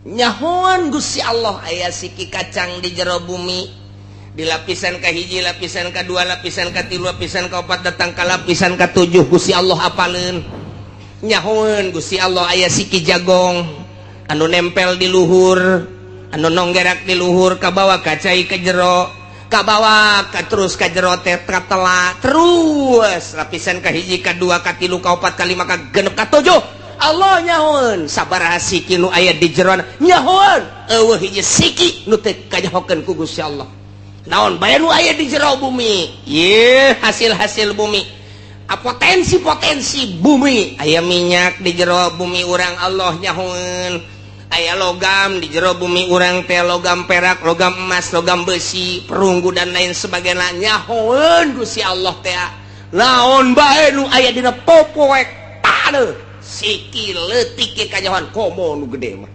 Nyahoan Gusti Allah aya siki kacang di jero bumi, di lapisan kahiji, lapisan kedua, lapisan katilu, lapisan keempat, datang ke lapisan ketujuh, Gusti Allah apaleun. Nyahoan Gusti Allah aya siki jagong anu nempel di luhur, anu nonggerak di luhur, kabawa kacai ke jero, kabawa ka terus ka jero teh katela terus lapisan kahiji, kadua, katilu, kaopat, kalima, ka genep, katujuh. Allah nyahoan sabaraha siki nu aya di jero. Nyahoan euweuh hiji siki nu teu kanyahokeun ku Gusti Allah. Naon bae nu aya di jero bumi ye, hasil-hasil bumi, potensi-potensi bumi. Aya minyak di jero bumi urang, Allah nyahoan. Aya logam di jero bumi urang teh, logam perak, logam emas, logam besi, perunggu, dan lain sebagainya. Nyahoan Gusti Allah teh naon bae nu aya dina popoek taneuh, siki leutik ge kanyahoan, komo nu gede mah.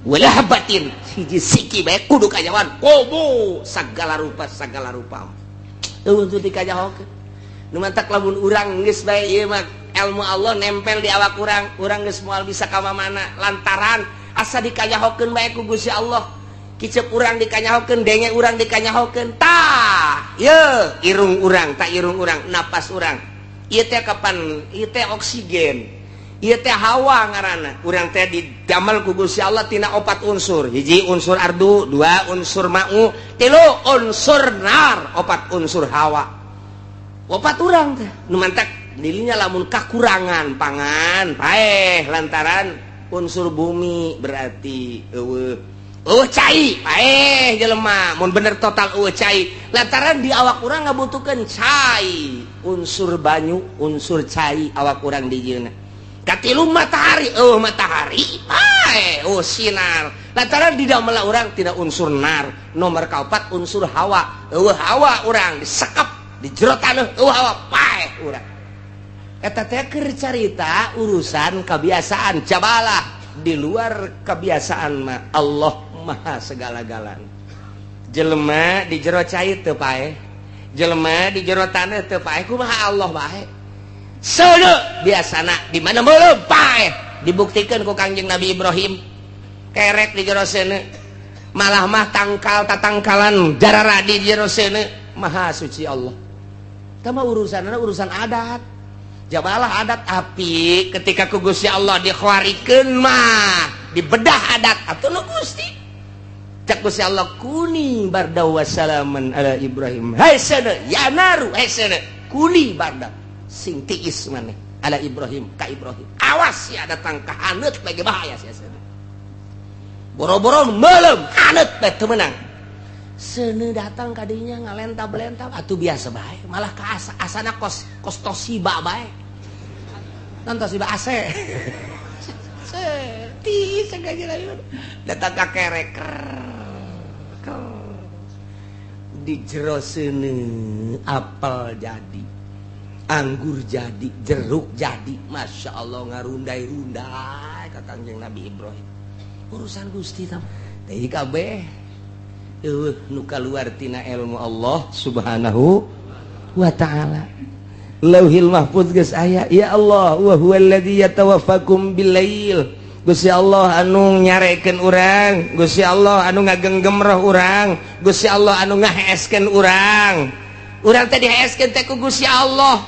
Wala habbatin, hiji siki bae kudu kanyahoan, komo sagala rupa, sagala rupa euweuh teu dikanyahokeun. Nu mantak lamun urang geus bae ieu mah ilmu Allah nempel di awak urang, urang geus moal bisa ka mana, lantaran asa dikanyahokeun bae ku Gusti Allah. Kicep urang dikanyahokeun, denge urang dikanyahokeun. Tah ye irung urang, tak irung urang, napas urang ieu teh kapan, ieu teh oksigen, ieu teh hawa ngaranna. Urang teh didamel ku Gusti Allah tina opat unsur: hiji unsur ardu, dua unsur ma'u, tilu unsur nar, opat unsur hawa. Opat urang teh. Nu mantak dirinya lamun kakurangan pangan paeh, lantaran unsur bumi berarti euweuh. Euweuh cai, paeh jelema mun bener total euweuh cai, lantaran di awak urang ngabutuhkeun cai, unsur banyu, unsur cai awak urang dijieunna. Katilu matahari, euweuh matahari paeh, oh sinar, lantaran di dalam urang tidak unsur nar. Nomor kaopat unsur hawa, euweuh hawa urang disekep di jero taneuh, euweuh hawa paeh urang. Eta teh keur carita urusan kebiasaan jabalah. Di luar kebiasaan mah Allah maha segala-galana. Jelema di jero cai teu paeh, jelema di jero taneuh teu paeh, kumaha Allah bae? Seuneu biasana di mana meuleum paeh. Dibuktikan ku Kangjeng Nabi Ibrahim, kerek di jero seuneu, malah mah tangkal tatangkalan jarara di jero seuneu. Maha suci Allah. Tama urusan urusan adat jabalah, adat api ketika ku Gusti Allah dikhawarikeun mah dibedah adat atuh nu Gusti. Cak Gusti Allah, "Kuni barda wassalaman ala Ibrahim." Hai seuneu, ya naru, hai seuneu, kuni barda, sing tiis maneh, ala Ibrahim, ka Ibrahim. Awas ya datang ka haneut bagi bahaya sia seuneu. Boro-boro meuleum, haneut bae teu meunang. Seuneu datang kadinya ngalentap-lentap atuh biasa bae, malah ka asa asana kos kos Toshiba bae. Non Toshiba AC. Ti sengaja datang ka kerek di jero seuneu, apel jadi, anggur jadi, jeruk jadi, masya Allah, ngarundai-rundai ka Kangjeng Nabi Ibrahim. Urusan Gusti tam teh kabeh euweuh nu kaluar tina ilmu Allah Subhanahu wa Ta'ala. Lauhil Mahfuz geus aya. Ya Allah, wa huwallazi yatawaffakum billail. Gusti Allah anu nyarekeun urang, Gusti Allah anu ngagenggem roh urang, Gusti Allah anu ngaheeskeun urang. Urang teh diheeskeun teh ku Gusti Allah.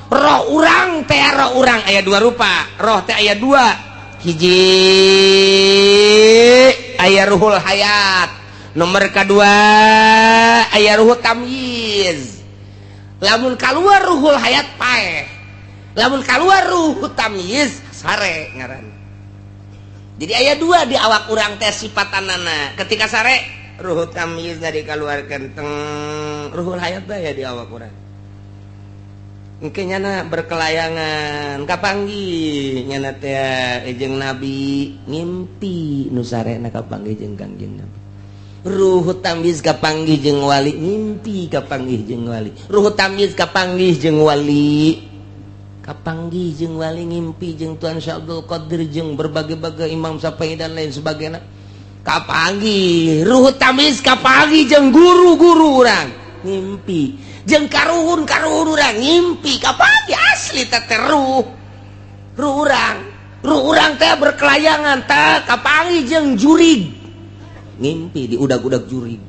Roh urang teh, roh urang aya dua rupa. Roh teh aya dua. Hiji aya ruhul hayat, nomor kedua aya ruhul tamyiz. Lamun keluar ruhul hayat paeh, lamun keluar ruh tamyiz sare ngaran. Jadi aya dua di awak urang teh sifatanana. Ketika sare, ruh tamyiz dikeluarkan teng, ruhul hayat ya di awak urang. Mungkin nyana berkelayangan, kapanggih nyana teh jeung Nabi, ngimpi nu sarena kapanggih jeung Kangjeng Nabi. Ruh tamyiz kapanggih jeung wali, ngimpi kapanggih jeung wali. Ruh tamyiz kapanggih jeung wali, kapanggih jeung wali, ngimpi jeung Tuan Syekh Abdul Qadir, jeung berbagai-bagai Imam Syafi'i dan lain sebagainya. Kapanggih ruh tamyiz, kapanggih jeung guru-guru urang, ngimpi jeung karuhun-karuhun urang, ngimpi kapanggih asli teh ruh ruh urang. Ruh urang teh berkelayangan tah kapanggih jeung jurig. Ngimpi di udag-udag jurig.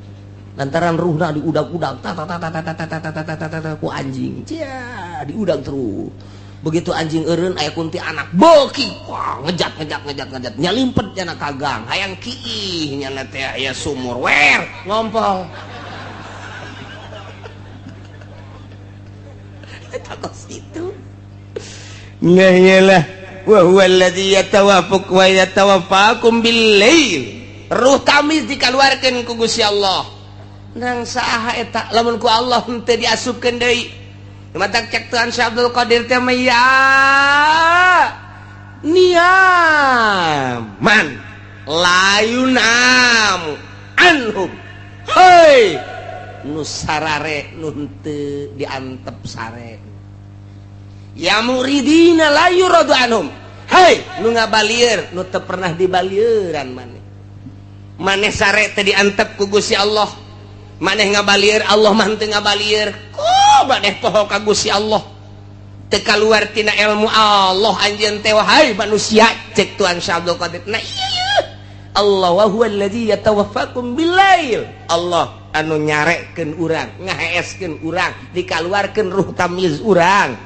Lantaran ruhna diudag-udag ta ta ta ta ta ta ta ta ta ta ta ku anjing. Cia, diudag terus. Begitu anjing eureun aya kunti anak beuki wah ngejat ngejat ngejat ngejat nyalimpet nyana ka gang hayang kiih nyana teh aya sumur wer ngompol. Eta kos kitu. Nah iyalah wa huwa alladzi yatawaffaq wa yatawaffakum bil lail. Ruh kami dikaluarkeun ku Gusti Allah. Nang saha eta lamun ku Allah henteu diasupkeun deui. Matak cek Tuhan Syekh Abdul Qadir teh mah ya niaman layunam anhum. Hei nu sarare nu henteu diantep sare. Ya muridina la yuradu anhum. Hei nu ngabalieur nu teu pernah dibalieuran maneh. Maneh sare teh diantep ku Gusti Allah. Maneh ngabalieur Allah mah henteu ngabalieur. Ku maneh poho ka Gusti Allah. Teu kaluar tina ilmu Allah anjeun teh wahai manusia cek Tuhan Syekh Abdul Qadir. Nah ieu Allah wa huwa allazi yatawaffakum billail. Allah anu nyarekeun urang, ngaheeskeun urang, dikaluarkeun ruh tamyiz urang.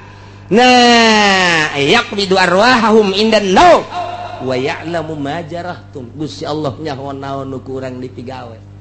Nah, yaqbidu arwahahum indan naum wa ya'lamu ma jarahtum. Gusti Allah nyaho naon nu ku urang dipigawe.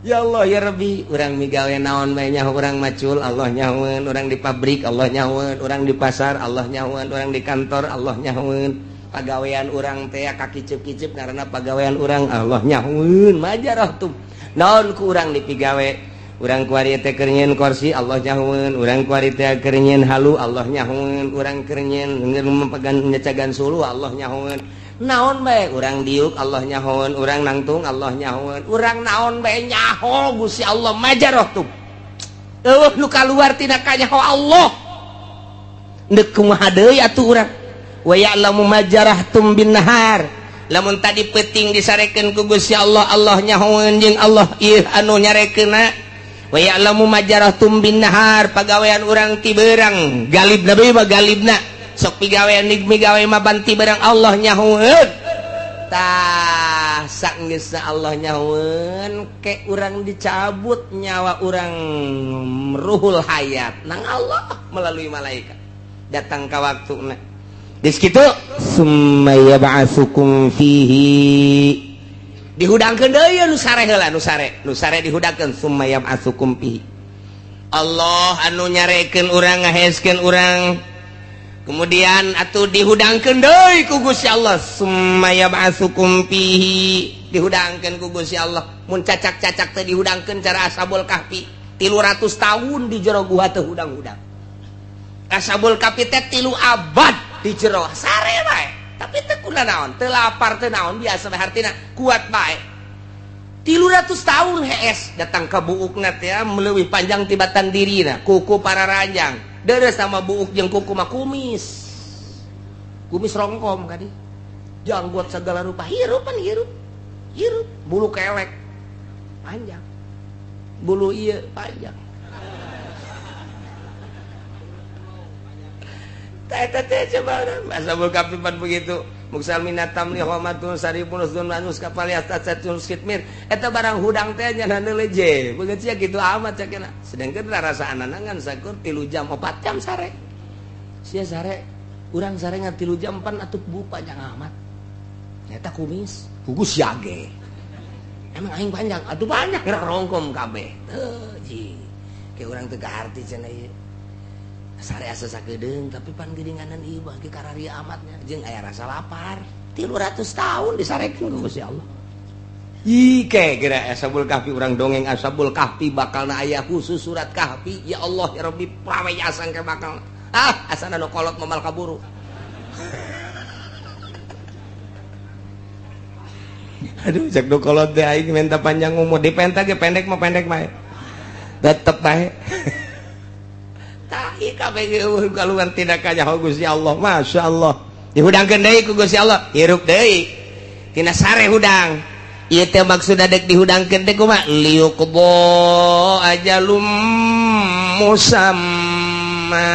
Ya Allah ya Rabbi, urang migawe naon bae nyaho urang macul Allah nyahoeun, urang di pabrik Allah nyahoeun, urang di pasar Allah nyahoeun, urang di kantor Allah nyahoeun. Pagawean urang teh kakiceup-kiceup ngaranna pagawean urang Allah nyahoeun. Majarahtum. Naon ku urang dipigawe? Urang kuari teh keur nyieun kursi Allah nyahoeun, urang kuari teh keur nyieun halu Allah nyahoeun, urang keur nyieun memegan nyecagan suluh Allah nyahoeun. Naon bae urang diuk Allah nyahoeun, urang nangtung Allah nyahoeun, urang naon bae nyaho Gusti Allah majarahtum. Eueuh nu kaluar tina kanyaho Allah. Deuk kumaha deui atuh urang? Wa ya'lamu ma jarahtum bin nahar. Lamun tadi peuting disarekeun ku Gusti Allah, Allah nyahoeun jeung Allah ieu anu nyarekeunna. Wa ya'lamu ma jarahtum bin nahar, pagawean urang ti beurang, galibna bae mah galibna. Sok pigawean migawe mah banti barang Allah nyahoeun. Tah sanggeusna Allah nyahoeun ke urang dicabut nyawa urang ruhul hayat nang Allah melalui malaikat. Datang ka waktuna. Geus kitu summa yab'atsukum fihi. Dihudangkeun deui nu sare heula nu sare dihudangkeun summa yab'atsukum fihi. Allah anu nyarekeun urang ngaheskeun urang. Kemudian atuh dihudangkeun deui ku Gusti Allah summa yab'atsukum fihi, dihudangkeun ku Gusti Allah. Mun cacak-cacak teh dihudangkeun cara Ashabul Kahfi 300 tahun di jero gua teh hudang-hudang. Ashabul Kahfi teh 3 abad di jero sare bae, tapi teu kuna naon, teu lapar teu naon, biasa bae hartina kuat bae. 300 tahun hees datang ka buukna teh leuwih panjang tibatan dirina, kuku pararanjang. Deres sama buuk jeung kuku mah kumis. Kumis rongkom kadi. Janggot segala rupa, hirup pan hirup. Hirup, bulu kelek panjang. Bulu ieu panjang. Teh teh coba Ashabul Kahfi pan begitu. Muksal minatam li homatun saripun usdun manus kapal yastatun skitmir. Eta barang hudang teh nya leje. Begitu sia kitu amat cakena. Sedangkan rasa anangan sakur 3 jam 4 jam sare. Sia sare urang sare ngan 3 jam pan atuh bu panjang amat. Eta kumis, kugus yage. Emang aing panjang, atuh panjang rongkom kabeh. Teu ji. Ke urang teu kaharti cenah ieu. Sare asa sakedeung tapi pan geuninganan ieu bagi kararia amatnya jeung aya rasa lapar. 300 tahun disarekeun ku Gusti Allah. Ih ke geura Ashabul Kahfi urang dongeng Ashabul Kahfi bakalna aya khusus surat Kahfi. Ya Allah ya Rabbi prawe asang ke bakal. Ah asana nu kolot momal kaburu. Aduh cek nu kolot teh aing minta panjang umur dipenta ge pendek mah pendek bae. Tetep bae. Kaluar tidak kanyaho Gusti Allah Masya Allah dihudangkeun deui ku Gusti Allah hirup deui tina sare hudang ieu teh maksudna dek dihudangkeun teh kumaha liyuqdo ajalum musamma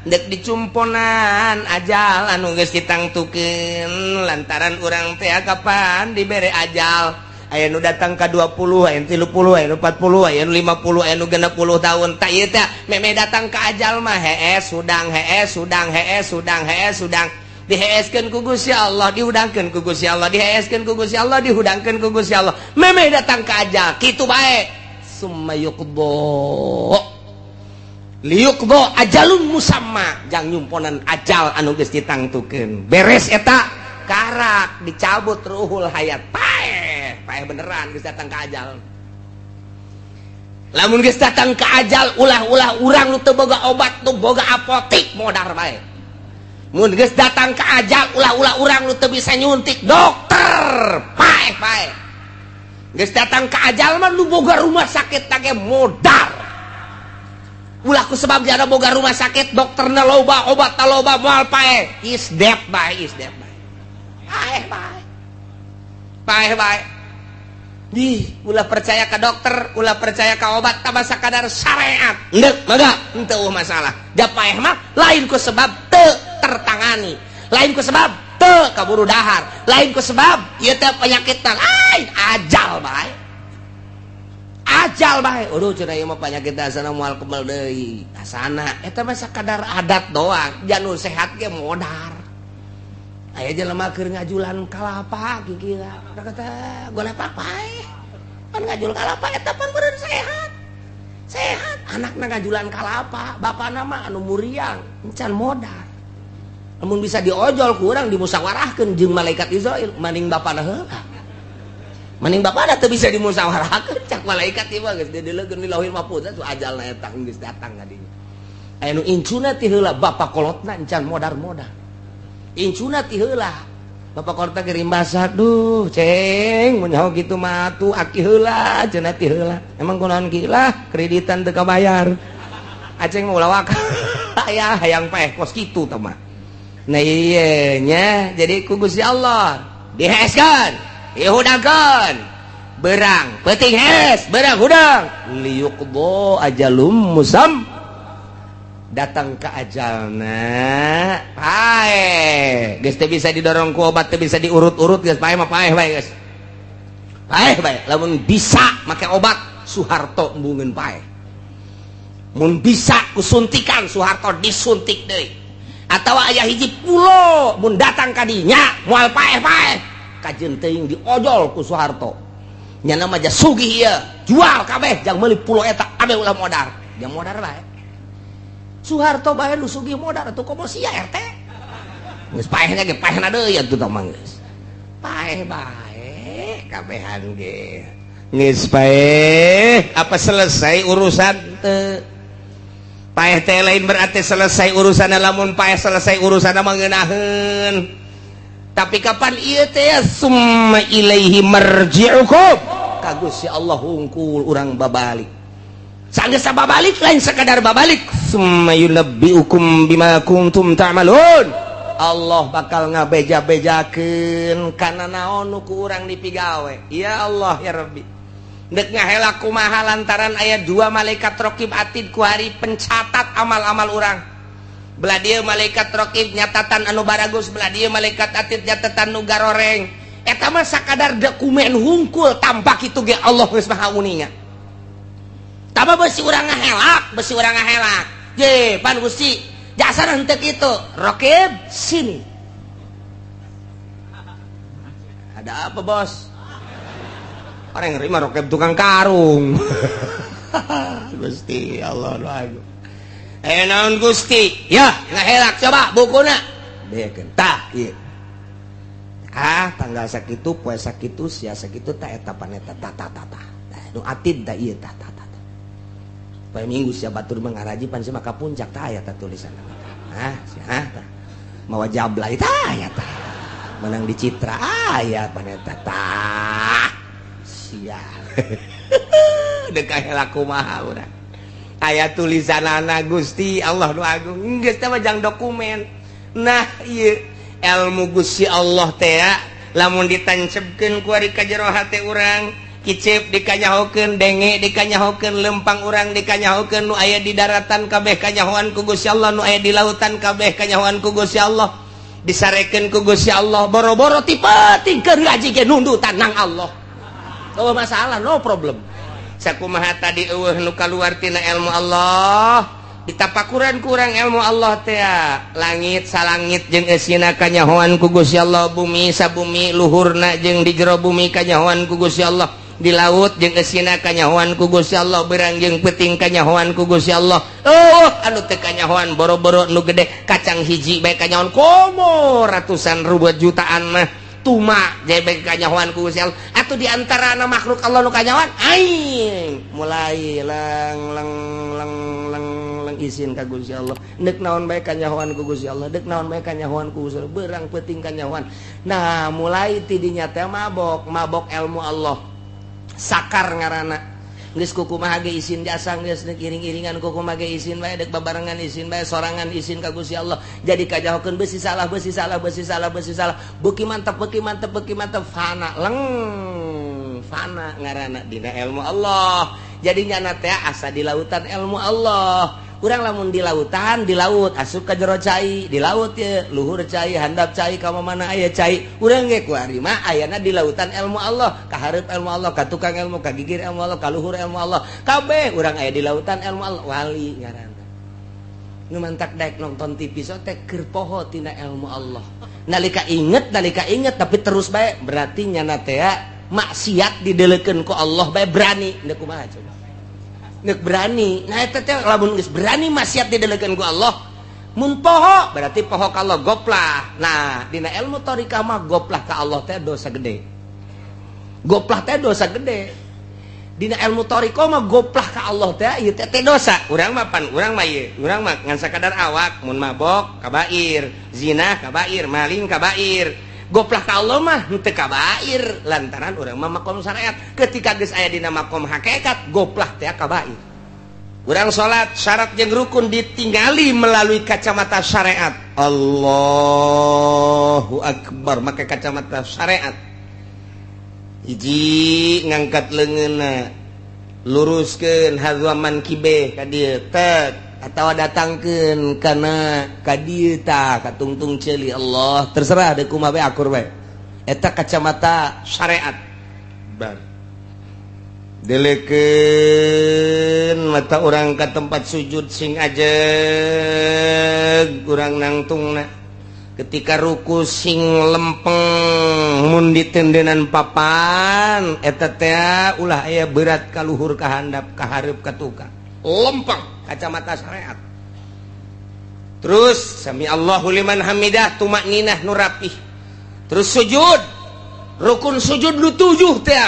Dek dicumponan ajal anu geus ditangtukeun lantaran urang teh kapan dibere ajal. Aya nu datang ka 20, aya nu 30, aya nu 40, aya nu 50, aya nu 60 tahun. Tak ieu teh memeh datang ka ajal mah hees hudang, hees hudang, hees hudang, hees hudang. Diheeskeun ku Gusti Allah, dihudangkeun ku Gusti Allah, diheeskeun ku Gusti Allah, dihudangkeun ku Gusti Allah. Memeh datang ka ajal kitu bae. Summa yuqda liyuqda ajalun musamma, jang nyumponan ajal anu geus ditangtukeun. Beres eta karak dicabut ruhul hayat, paeh paeh beneran geus datang ka ajal. Lamun geus datang ka ajal, ulah-ulah urang nu teu boga obat, nu boga apotik, modar bae. Mun geus datang ka ajal, ulah-ulah urang nu teu bisa nyuntik dokter, paeh paeh. Geus datang ka ajal mah nu boga rumah sakit tage modar. Ulah ku sebab jada boga rumah sakit, dokterna loba, obat loba, moal paeh. Is dead bae, is dead bae. Paeh bae, paeh bae. Di ulah percaya ke dokter, ulah percaya ke obat, tambah sakadar syariat ndek mangga henteu masalah. Da paeh mah lain ku sebab teu tertangani, lain ku sebab teu kaburu dahar, lain ku sebab ieu teh penyakit, lain ajal bae, ajal bae. Aduh, cenah ieu mah penyakit asana moal kebal deui asana. Eta mah sakadar adat doang. Janur sehat ge modar. Aya jelema keur ngajulan kalapa kikira kata golepak paeh. Pan ngajul kalapa eta pan beureun sehat sehat. Anakna ngajulan kalapa, bapana mah anu muriang encan modar. Lamun bisa diojol kurang dimusyawarahkeun jeung malaikat Izrail, maning bapana heula, maning bapana teu bisa dimusyawarahkeun. Cak malaikat ieu mah geus dideleukeun di Lauhil Mahfuz tuh ajalna eta geus datang ka dinya. Aya nu incuna ti heula, bapa kolotna encan modar-modar. Incuna ti heula, bapak kolotna ge rimbasa. Duh, ceng, mun nyaho kitu mah atuh aki heula cenah ti heula. Emang kunaon ki lah kreditan teu kabayar. Aceng mah ulah waka aya hayang paeh kos kitu tah mah. Nah iya nya, jadi ku Gusti Allah diheskeun, dihudangkeun berang peuting hes berang hudang liyuqdo ajalum musam. Datang ke ajalna paeh geus teu bisa didorong ku obat, teu bisa diurut-urut, geus paeh mah paeh bae, geus paeh bae. Lamun bisa make obat, Soeharto embungeun paeh. Mun bisa ku suntikan, Soeharto disuntik deui. Atawa aya hiji pulo, mun datang ka dinya moal paeh-paeh, kajeun teuing diojol ku Soeharto. Nyana mah sugih ieu, jual kabeh jang meuli pulo eta, kabeh ulah modar, jang modar bae. Soeharto bae nu sugih modar atuh, komo sia RT geus paehna ge paehna deui atuh tah mah, geus paeh bae kabehan ge geus paeh. Apa selesai urusan teu? Paeh teh lain berarti selesai urusan. Lamun paeh selesai urusan mah ngeunaheun. Tapi kapan ieu teh? Summa ilaihi marji'ukum, ka Gusti Allah hungkul urang babalik. Sanggeus babalik, lain sekadar babalik, summa yunabbiukum bima kuntum ta'malun. Allah bakal ngabeja-bejakeun kana naon nu ku urang dipigawe. Ya Allah ya Rabbi, dek ngahela kumaha lantaran aya dua malaikat rokib atid ku hari pencatat amal-amal urang. Belah dieu malaikat rokib nyatatan anu baragus, belah dieu malaikat atid nyatatan nu garoreng. Eta mah sakadar dokumen hungkul, tanpa kitu ge Allah geus maha uninga. Tama besi urang ngahelak, besi urang ngahelak. Je, pan Gusti, jasa henteu kitu. Rokib sini. Ada apa, Bos? Orang yang nerima rokib tukang karung. Gusti Allah nu agung. Eh naon Gusti? Ya, ngahelak coba bukuna. Bekeun tah ieu. Ah, tanggal sakitu, poe sakitu, sia sakitu, tah eta paneta ta ta ta ta. Nu atid tah ieu tah ta ta. Poe Minggu sia batur mengaraji pan sia maka puncak tah aya tah tulisan. Ah, sia tah. Mawa jablay tah aya tah. Menang di Citra aya paneta tah. Sia. Dek aya kumaha urang. Aya tulisanana Gusti Allah nu agung. Geus teh mah jang dokumen. Nah, ieu ilmu Gusti Allah teh lamun ditancepkeun ku ari ka jero hate urang. Kicep dikanyahokeun, denge dikanyahokeun, lempang urang dikanyahokeun, nu aya di daratan kabeh kanyahoan ku Gusti Allah, nu aya di lautan kabeh kanyahoan ku Gusti Allah, disarekeun ku Gusti Allah. Boro-boro ti peuting keur ngaji ge nundutan nang Allah. Oh, masalah, no problem. Sakumaha tadi euweuh nu kaluar tina ilmu Allah, ditapakuran kurang ilmu Allah teh. Langit salangit jeung eusina kanyahoan ku Gusti Allah, bumi sabumi luhurna jeung di jero bumi kanyahoan ku Gusti Allah, di laut jeung eusina kanyahoan ku Gusti Allah, berang jeung peuting kanyahoan ku Gusti Allah. Oh, anu teu kanyahoan boro-boro nu gede, kacang hiji bae kanyahoan, komo ratusan ribu jutaan mah tuma jebek kanyahoan ku Gusti Allah. Atuh di antara makhluk Allah nu kanyahoan aing mulai leng leng leng leng leng izin ka Gusti Allah, deuk naon bae kanyahoan ku Gusti Allah, deuk naon bae kanyahoan ku Gusti Allah, berang peuting kanyahoan. Nah, mulai tidinya teh mabok mabok ilmu Allah, sakar ngaranna. Geus kukumaha ge izin jasa, geus deuk iring-iringan kukumaha ge izin bae, deuk babarengan izin bae, sorangan izin ka Gusti Allah. Jadi kajahokeun beusi salah, beusi salah, beusi salah, beusi salah, beuki mantep, beuki mantep, beuki mantep, fana leng, fana ngaranna dina ilmu Allah. Jadi nyana teh asa di lautan ilmu Allah. Kurang lamun di lautan, di laut asup ka jero cai, di laut ye luhur cai, handap cai, ka mana aya cai. Urang ge kuari mah ayana di lautan ilmu Allah, ka hareup ilmu Allah, ka tukang ilmu, ka gigir ilmu Allah, ka luhur ilmu Allah, kabeh urang aya di lautan ilmu Allah. Wali ngaranna. Nu mantak daek nonton TV so teh keur poho tina ilmu Allah. Nalika inget, nalika inget, tapi terus bae, berarti nyana teh maksiat didelekeun ku Allah bae berani. Deuk kumaha coba? Nek berani. Nah, eta teh lamun geus berani maksiat didelekeun ku Allah, mun poho berarti poho ka Allah, goplah. Nah, dina ilmu thariqah mah goplah ka Allah teh dosa gede. Goplah teh dosa gede. Dina ilmu thariqah mah goplah ka Allah teh ieu teh teh dosa. Urang mah pan urang mah ieu, urang mah ngan sakadar awak mun mabok kabair, zina kabair, maling kabair. Goplah ka Allah mah henteu kabair lantaran urang mah makom syariat. Ketika geus aya dina makom hakikat, goplah teh kabair. Urang salat, syarat jeung rukun ditinggali melalui kacamata syariat. Allahu akbar, make kacamata syariat. Hiji, ngangkat leungeunna, luruskeun hadzwa mankibe ka dieu tek atau datangkeun kana ka dieu tah ka tungtung ceuli. Allah, terserah deuk kumaha bae, akur bae. Eta kacamata syariat. Bar delekeun mata urang ka tempat sujud, sing ajeg urang nangtungna. Ketika ruku sing lempeng, mun ditendenan papan eta teh ulah aya berat ka luhur, ka handap, ka hareup, ka tukang, lempeng, kacamata syariat. Terus sami Allahu liman hamidah, tumakninah nu rapih. Terus sujud, rukun sujud nu tujuh teh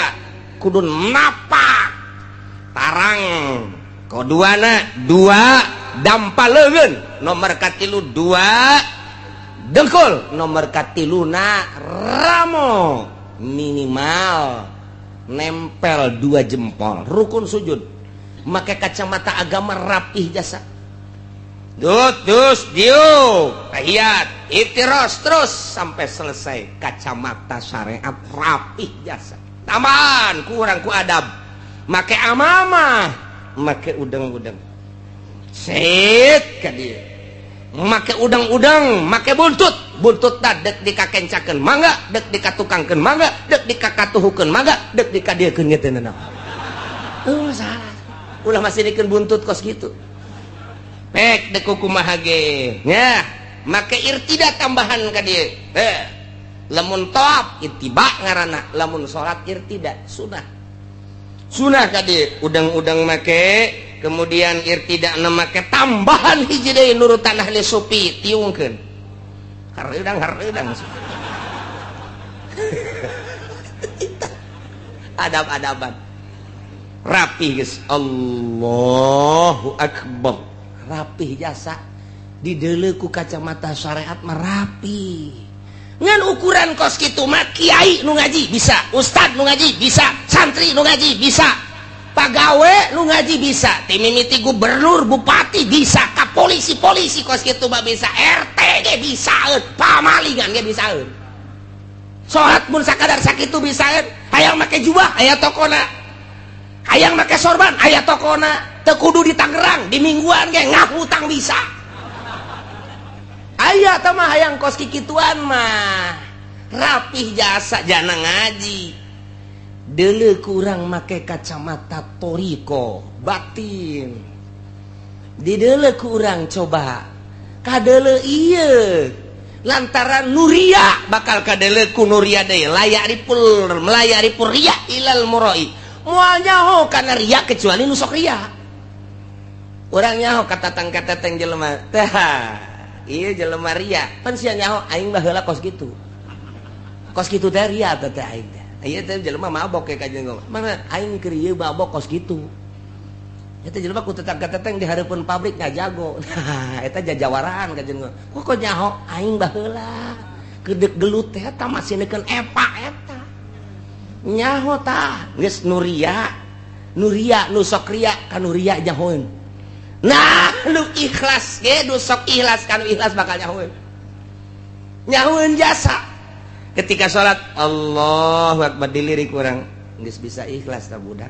kudu napak tarang, koduana dua dampa leungeun, nomor katilu dua dengkul, nomor katiluna ramo minimal nempel dua jempol. Rukun sujud make kacamata agama rapih jasa. Dut, dus, diuk, tahiyat, iftiros, terus sampai selesai, kacamata syariat rapih jasa. Tambahan kurang ku adab, make amamah, make udang-udang set ka dieu, make udang-udang, make buntut. Buntut dek dikakencakeun mangga, dek dikatukangkeun mangga, dek dikakatuhukeun mangga, dek dikadiekeun ge teu nanaon. Oh, salah, ulah masih dikeun buntut kos gitu. Pek dek kumaha ge nya, make irtida tambahan ka dieu. Eh, lamun tawaf ittiba ngaranna, lamun salat irtida sunah. Sunah ka dieu udang-udang make, kemudian irtida make tambahan hiji deui nurutan ahli sufi, tiungkeun hareudang hareudang, adab-adaban rapi guys. Allahu akbar, rapih jasa. Didele ku kacamata syariat mah rapi. Ngan ukuran kos kitu mah kiai nu ngaji bisa, ustad nu ngaji bisa, santri nu ngaji bisa, pagawe nu ngaji bisa, ti mimiti gubernur, bupati bisa, ka polisi-polisi kos kitu mah bisa, RT ge bisa, pamalingan ge bisa. Salat mun sakadar sakitu bisa. Hayang make jubah aya tokona, hayang make sorban aya tokona. Teu kudu di Tangerang, di Mingguan ge ngahutang bisa. Aya tah mah hayang kos kikituan mah. Rapih jasa jana ngaji. Deuleu kurang make kacamata toriko batin. Dideuleu kurang coba kadeuleu ieu lantaran nuria bakal kadeuleu ku nuria deui layaripul melayaripul riya ilal muroi. Moal nyaho kana riya kecuali nu sok riya. Urang nyaho katatang-katatang jelema teh ieu jelema riya pan sia nyaho aing baheula kos kitu. Kos kitu teh riya teh aing teh. Ieu teh jelema mabok ke kajeun mana aing keur ieu mabok kos kitu. Eta jelema ku tetang-kateteng di hareupeun pabrik ngajago. Nah, eta jajawaraan kajeun. Kok nyaho aing baheula kedek gelut teh eta masih neukeun epa eta. Nyaho tah geus nuria. Nuria nu sok ria ka nu ria nyahoeun. Nah, nu ikhlas ge nu sok ikhlas ka nu ikhlas bakal nyahoeun. Nyahoeun jasa. Ketika salat Allahu akbar dilirik urang geus bisa ikhlas tah budak.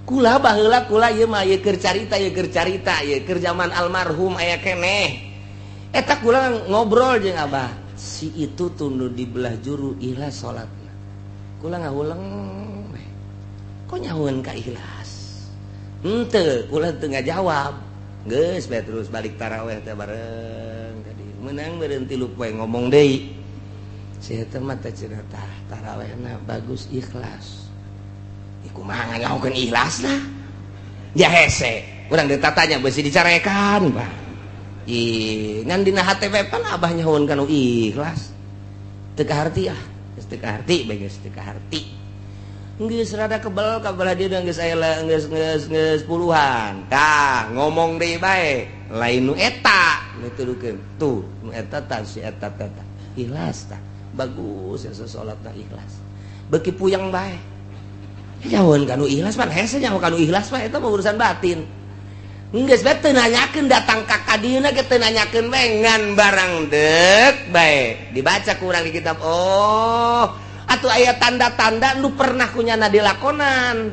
Kula baheula kula ieu mah ieu keur carita ieu keur carita ieu keur zaman almarhum aya keneh. Eta kula ngobrol jeung abah, si itu tunduh di belah juru ikhlas salatna. Kula ngahuleng we. Kok nyahoeun ka ikhlas? Henteu, kula teu ngajawab. Geus bae terus balik taraweh teh bareng tadi. Meunang beureun 3 poe ngomong deui. Si eta mah teh cenah tah tarawehna bagus ikhlas. Kumaha nyahokeun ikhlasna? Ja hese, urang ditatanya beusi dicarekan, Pak. Ih, ngan dina hate we pan abah nyahoeun kana ikhlas. Teu kaharti ah, geus teu kaharti bae geus teu kaharti. Geus rada kebel ka belah dieu geus aya geus geus geus puluhan. Tah, ngomong deui bae, lain nu eta nu tudukeun. Tuh, nu eta tah si eta teh tah. Ikhlas tah. Bagus ya salatna ikhlas. Beuki puyeng bae. Nyahoeun kanu ikhlas pan hese nyaho kanu ikhlas mah eta mah urusan batin. Geus bae teu nanyakeun datang ka kadieuna ge teu nanyakeun bae ngan barang deuk bae dibaca ku urang di kitab. Oh, atuh aya tanda-tanda nu pernah kunyana dilakonan.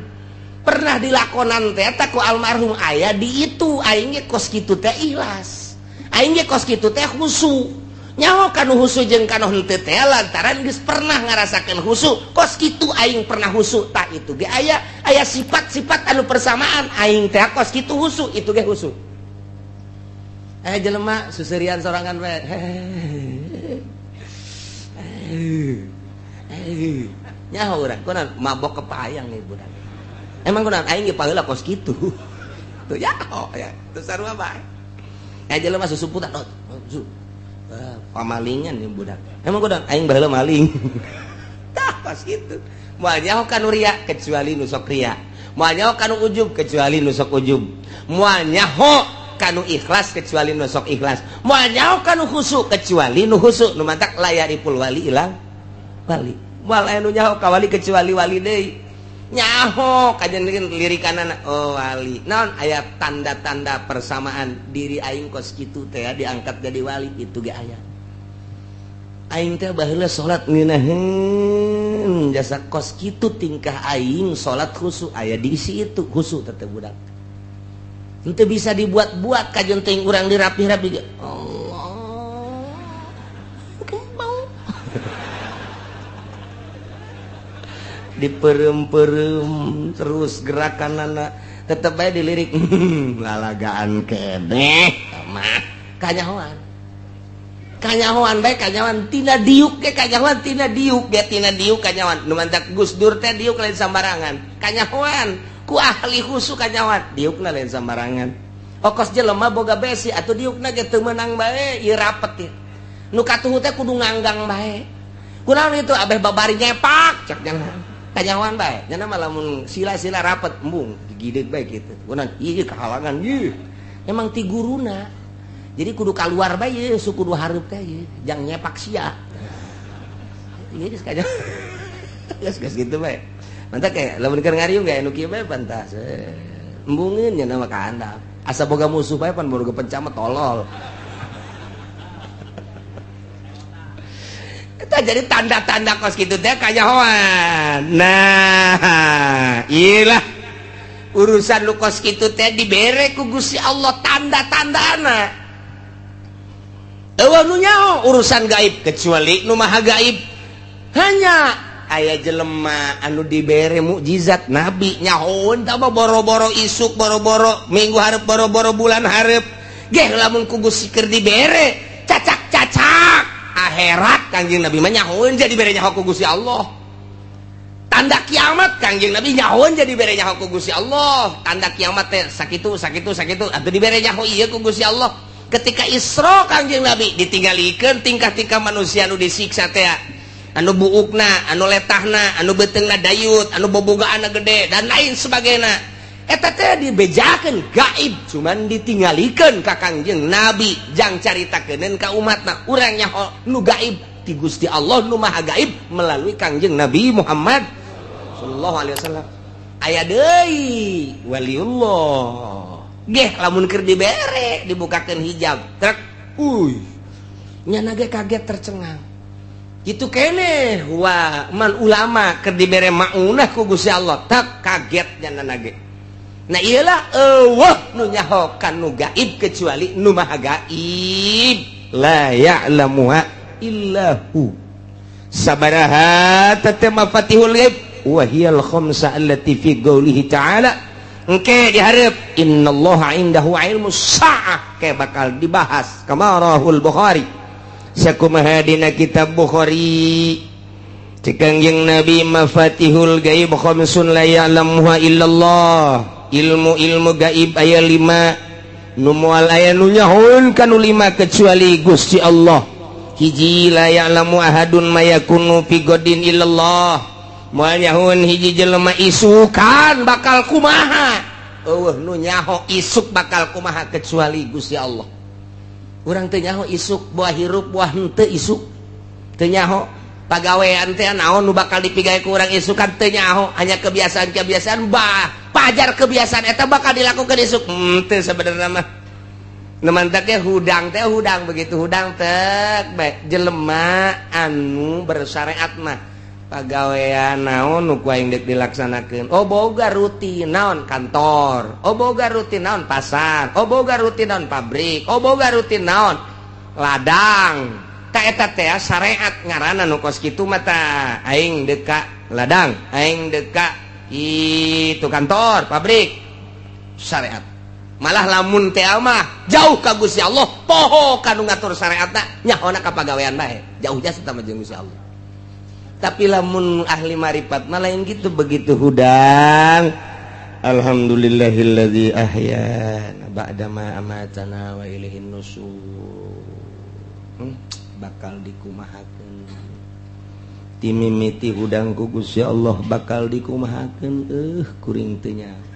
Pernah dilakonan teh eta ku almarhum aya di itu aing ge kos kitu teh ikhlas. Aing ge kos kitu teh khusu. Nyaho kanu husu jeung kanu henteu teh lantaran geus pernah ngarasakeun husu kos kitu aing pernah husu tah itu ge aya aya sifat-sifat anu persamaan aing teh kos kitu husu itu ge husu. Jelema susurian sorangan we. Nyaho urang kunaon mabok kepayang nih budak. Emang kunaon aing ge paheula kos kitu. Tuh nyaho ya tuh sarua bae. Jelema susumputan pamalingan nih budak. Emang kunaon aing baheula maling. Tah pas kitu. Moal nyaho kanu ria kecuali nu sok ria. Moal nyaho kanu ujub kecuali nu sok ujub. Moal nyaho kanu ikhlas kecuali nu sok ikhlas. Moal nyaho kanu khusu kecuali nu khusu. Nu mantak layaripul wali ilang wali. Moal aya nu nyaho ka wali kecuali wali deui. Nyaho kajen lirikanana oh wali. Naon aya tanda-tanda persamaan diri aing kos kitu teh diangkat jadi wali itu ge aya. Aing teh baheula salat ngeunaheun jasa kos kitu tingkah aing salat khusu aya diisi itu khusu teh budak. Henteu bisa dibuat-buat kajen teuing urang dirapih-rapi ge. Allah. Bau. Diperem-perem terus gerakanana tetep bae dilirik lalagaan keneh mah kanyahoan. Kanyahoan bae kanyahoan tina diuk ge kanyahoan tina diuk ge tina diuk kanyahoan nu mantak Gus Dur teh diuk lain sambarangan kanyahoan ku ahli khusu kanyahoan diukna lain sambarangan okos jelema boga besi atuh diukna ge teu meunang bae ieu rapet ieu nu katuhu teh kudu nganggang bae kunaon itu abeh babari nyepak cek jangan kanyahoan bae nya mah lamun sila-sila rapet embung digideg bae kitu kunaon ieu kahalangan ieu emang ti guruna. Jadi kudu keluar bae ye, suku kudu hareup teh ye, jang nyepak sia. Ieu geus kaja. Geus geus kitu bae. Mantap kayak lamun keur ngariung ge anu kieu bae pantas. Embungeun nya nama ka handap. Asa boga musuh bae pan boga pencamet tolol. Eta Nah, jadi tanda-tanda kos gitu teh kanyahoan. Nah, iyalah urusan lu kos kitu teh dibere ku Gusti Allah tanda-tandana. Euweuh nu nyaho urusan gaib kecuali nu maha gaib. Hanya aya jelema anu dibere mukjizat nabi nyahoeun tah boro-boro isuk, boro-boro minggu hareup, boro-boro bulan hareup geh, lamun ku Gusti keur dibere cacak-cacak akhirat, Kangjeng Nabi mah nyahoeun jadi bere nyaho ku Gusti Allah. Tanda kiamat Kangjeng Nabi nyahoeun jadi bere nyaho ku Gusti Allah. Tanda kiamat teh sakitu, sakitu, sakitu atuh dibere nyaho ieu ku Gusti Allah. Ketika Isra, Kangjeng Nabi ditinggalikeun tingkah-tingkah manusia anu disiksa teh, anu buukna, anu letahna, anu beuteungna dayut, anu bobogaanna gede, dan lain sebagainya. Eta teh dibejakeun gaib, cuman ditinggalikeun ka Kangjeng Nabi jang caritakeun ka umatna. Urang nyaho nu gaib ti Gusti Allah nu maha gaib melalui Kangjeng Nabi Muhammad sallallahu alaihi wasallam. Aya deui waliullah geh, lamun keur dibere dibukakeun hijab trek, uy, nyana ge kaget, tercengang gitu kene. Wah, man ulama keur dibere maunah ku Gusti Allah tak kaget nyana ge. Nah, iyalah, euweuh nu nyaho nu gaib kecuali nu maha gaib. La ya'lamuha illahu. Sabaraha teh mafatihul ghaib? Wa hiyal khamsa allati fi qoulihi ta'ala. Engke dihareup, innallaha indahu ilmu sa'ah, kayak bakal dibahas. Kama rawahul Bukhari, sakumaha dina kitab Bukhari. Cek Kangjeng Nabi, mafatihul gaib khamsun la ya'lamuha illallah. Ilmu-ilmu gaib aya lima nu moal aya nu nyahoeun kanu lima kecuali Gusti Allah. Hiji, la ya'lamu ahadun ma yakunu fi ghadin illallah. Moal nyahoeun hiji jelema isukan bakal kumaha. Euweuh nu nyaho isuk bakal kumaha kecuali Gusti Allah. Urang teu nyaho isuk buah hirup buah henteu, isuk teu nyaho. Pagawean teh naon nu bakal dipigawe ku urang isukan teu nyaho, hanya kebiasaan-kebiasaan bah pajar kebiasaan eta bakal dilakukan isuk teu sebenarnya mah. Nu mantak ge hudang teh hudang, begitu hudang tek bae. Jelema anu bersyariat mah pagawean naon nu ku aing deuk dilaksanakeun? Oh, boga rutin naon kantor, oh, boga rutin naon pasar, oh, boga rutin naon pabrik, oh, boga rutin naon ladang. Tak eta teh syariat ngaranna nu kos kitu mah. Tah, aing deuk ka ladang, aing deuk ka itu kantor, pabrik, syariat. Malah lamun teh mah jauh ka Gusti Allah, poho kanu ngatur syariatna, nyahona ka pagawean bae, jauh jasa sama jeung Gusti Allah. Tapi lamun ahli marifat mah lain gitu. Begitu hudang, alhamdulillahilladzi ahyana ba'dama amatana wa ilaihin nusur. Bakal dikumahakeun timimiti hudang ku Gusti Allah, bakal dikumahakeun, kuring teu nyaho.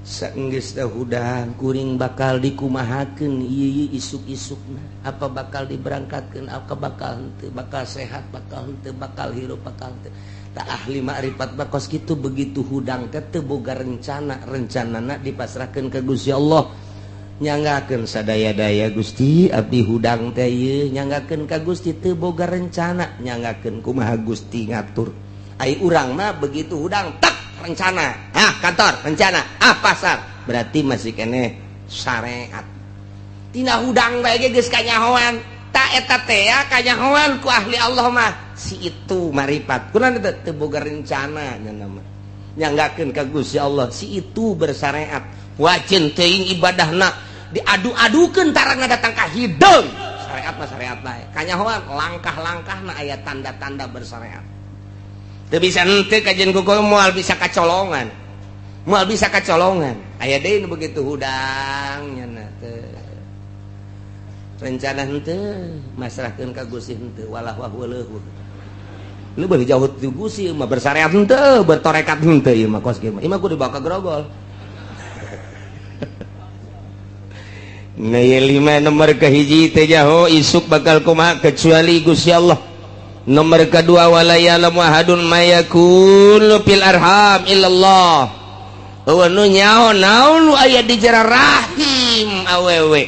Saenggeus hudang, kuring bakal dikumahakeun ieu isuk-isukna, apa bakal diberangkatkeun, apa bakal henteu, bakal sehat, bakal henteu, bakal hirup, bakal henteu. Tak ahli makrifat bakos kitu, begitu hudang teh teu boga rencana, rencanana dipasrahkeun ka Gusti Allah. Nyanggakeun sadaya-daya, Gusti, abdi hudang teh ieu nyanggakeun ka Gusti, teu boga rencana, nyanggakeun kumaha Gusti ngatur. Ai urang mah begitu hudang tak rencana, ah kantor rencana, ah pasar, berarti masih keneh syariat. Tina hudang bae ge geus kanyahoan. Tak eta teh ya kanyahoan ku ahli Allah mah, si itu marifat kunaon teu teu boga rencana, nya mah nyanggakeun ka Gusti Allah. Si itu bersyariat, wajin teuing ibadahna diadu-adukeun tarangna datang ka hideung. Syariat mah syariat bae, kanyahoan langkah-langkahna aya tanda-tanda bersyariat. Teu bisa henteu kajian kuku, moal bisa kacolongan, moal bisa kacolongan. Aya deui nu begitu hudang nya teu rencana henteu, masrahkeun ka Gusti henteu, walah wah leuheuh leuwih jauh ti Gusti mah. Bersyariat henteu, bertorekat henteu, ieu mah kos kieu mah, ieu mah kudu dibawa ka grogol. Nah, lima. Nomor kahiji, teu nyaho isuk bakal kumaha kecuali Gusti Allah. Nomor kedua, wala ya'lamu ahadun ma yakunu fil arham illallah. Euweuh nu nyaho naon nu aya di jero rahim awewe.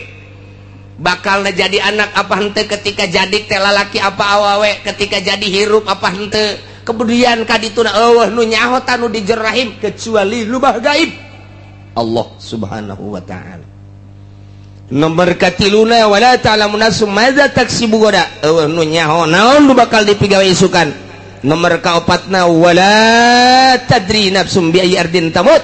Bakal jadi anak apa henteu, ketika jadi teh lalaki apa awewe, ketika jadi hirup apa henteu. Kemudian kadituna euweuh nu nyaho tanu di jero rahim kecuali nu maha gaib, Allah Subhanahu wa Ta'ala. Nomor katiluna, wala ta'lamu nafsum madza taksibu ghoda, euweuh nu nyaho naon nu bakal dipigawe isukan. Nomor kaopatna, wala tadri nafsum bi ayyi ardin tamut,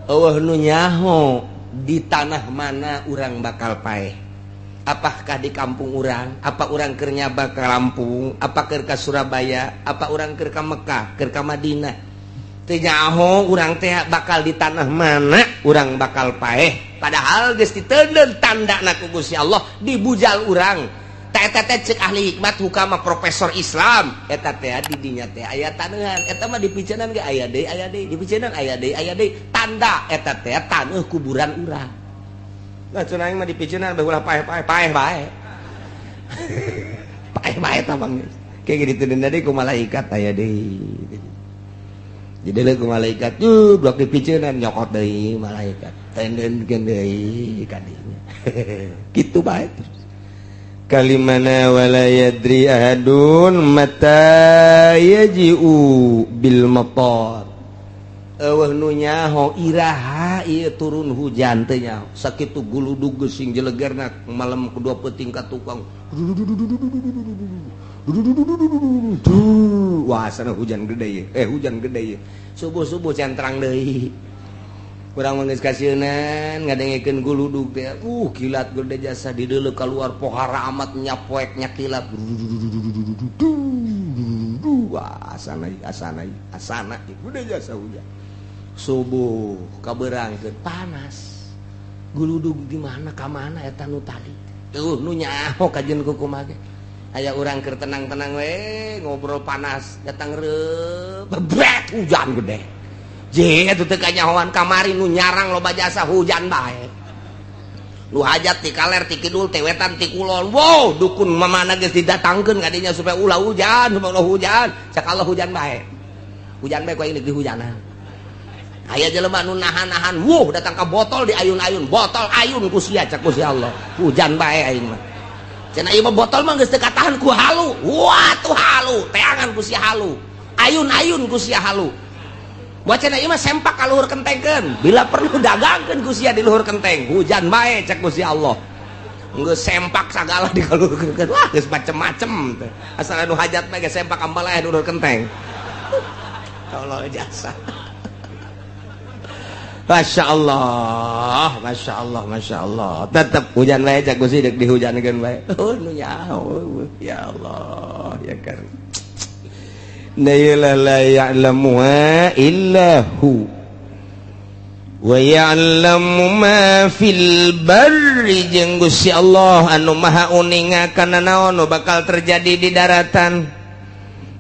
euweuh nu nyaho di tanah mana urang bakal paeh. Apakah di kampung urang, apa urang keur nyaba ke Lampung, apa keur ka Surabaya, apa urang keur ka Mekah, keur ka Madinah. Teu nyaho urang teh bakal di tanah mana urang bakal paeh, padahal geus diteundeun tandana ku Gusti Allah di bujal urang. Teh eta teh cek ahli hikmat hukama, profesor Islam, eta teh di dinya teh aya taneuhan. Eta mah dipiceunan ge aya deui, aya deui, dipiceunan aya deui, aya deui. Tanda eta teh taneuh kuburan urang. Nah, cenah aing mah dipiceunan bae ulah paeh-paeh, paeh bae, paeh bae tah, Bang. Kayak gitu deui ku malaikat, aya deui. Jadi ku malaikat tuh blok dipiceunan, nyokot deui malaikat, tendeunkeun deui kadinya, kitu bae terus. Kalimana, wala yadri ahadun mata yaji'u bil matar, euweuh nu nyaho iraha ieu turun hujan teh nyaho. Sakitu guludug sing jelegerna malam kedua peuting ka tukang, wah, sana hujan gede ye, eh, hujan gede ye. Subuh-subuh centrang deui. Urang mah geus kasieunan ngadengekeun guludug teh, kilat gede jasa dideuleu keluar pohara amat nyapoek nyakilat. Wah, asana asana asana gede jasa hujan. Subuh kabeurangkeun panas. Guludug di mana ka mana eta nu tadi? Tuh nu nyaho kajeun kumaha ge. Aya urang keur tenang-tenang we ngobrol, panas datang reup bebret hujan gede. Je itu teu kanyahoan. Kamari nu nyarang loba jasa hujan bae. Nu hajat ti kaler, ti kidul, ti wetan, ti kulon. Wow, dukun mamana geus didatangkeun kadinya supaya ulah hujan, supaya ulah hujan. Cak Allah hujan bae. Hujan bae ku aing dihujanan. Aya jelema nu nahan-nahan, wuh, datang ka botol di ayun-ayun, botol ayun ku sia, cak ku si Allah. Hujan bae aing mah. Cenah ieu mah botol mah geus teu katahan ku halu. Wah, tuh halu, teangan ku si halu. Ayun-ayun ku sia halu. Buat cenah ieu mah sempak ka luhur kentengkeun. Bila perlu dagangkeun ku sia di luhur kenteng. Hujan bae cek ku si Allah. Geus sempak sagala di luhur kenteng. Wah, geus macem-macem teh. Asal anu hajat mah geus sempak ambalaya di luhur kenteng. Allah jasa. Masya Allah, Masya Allah, Masya Allah. Tetap hujan bae cak Gusti, deuk dihujankeun bae. Oh, nu nyaho. Ya Allah, ya kan. La la ya'lamuha illa hu. Wa ya'lamu ma fil barri, jeung Gusti Allah anu maha uninga kana naon nu bakal terjadi di daratan,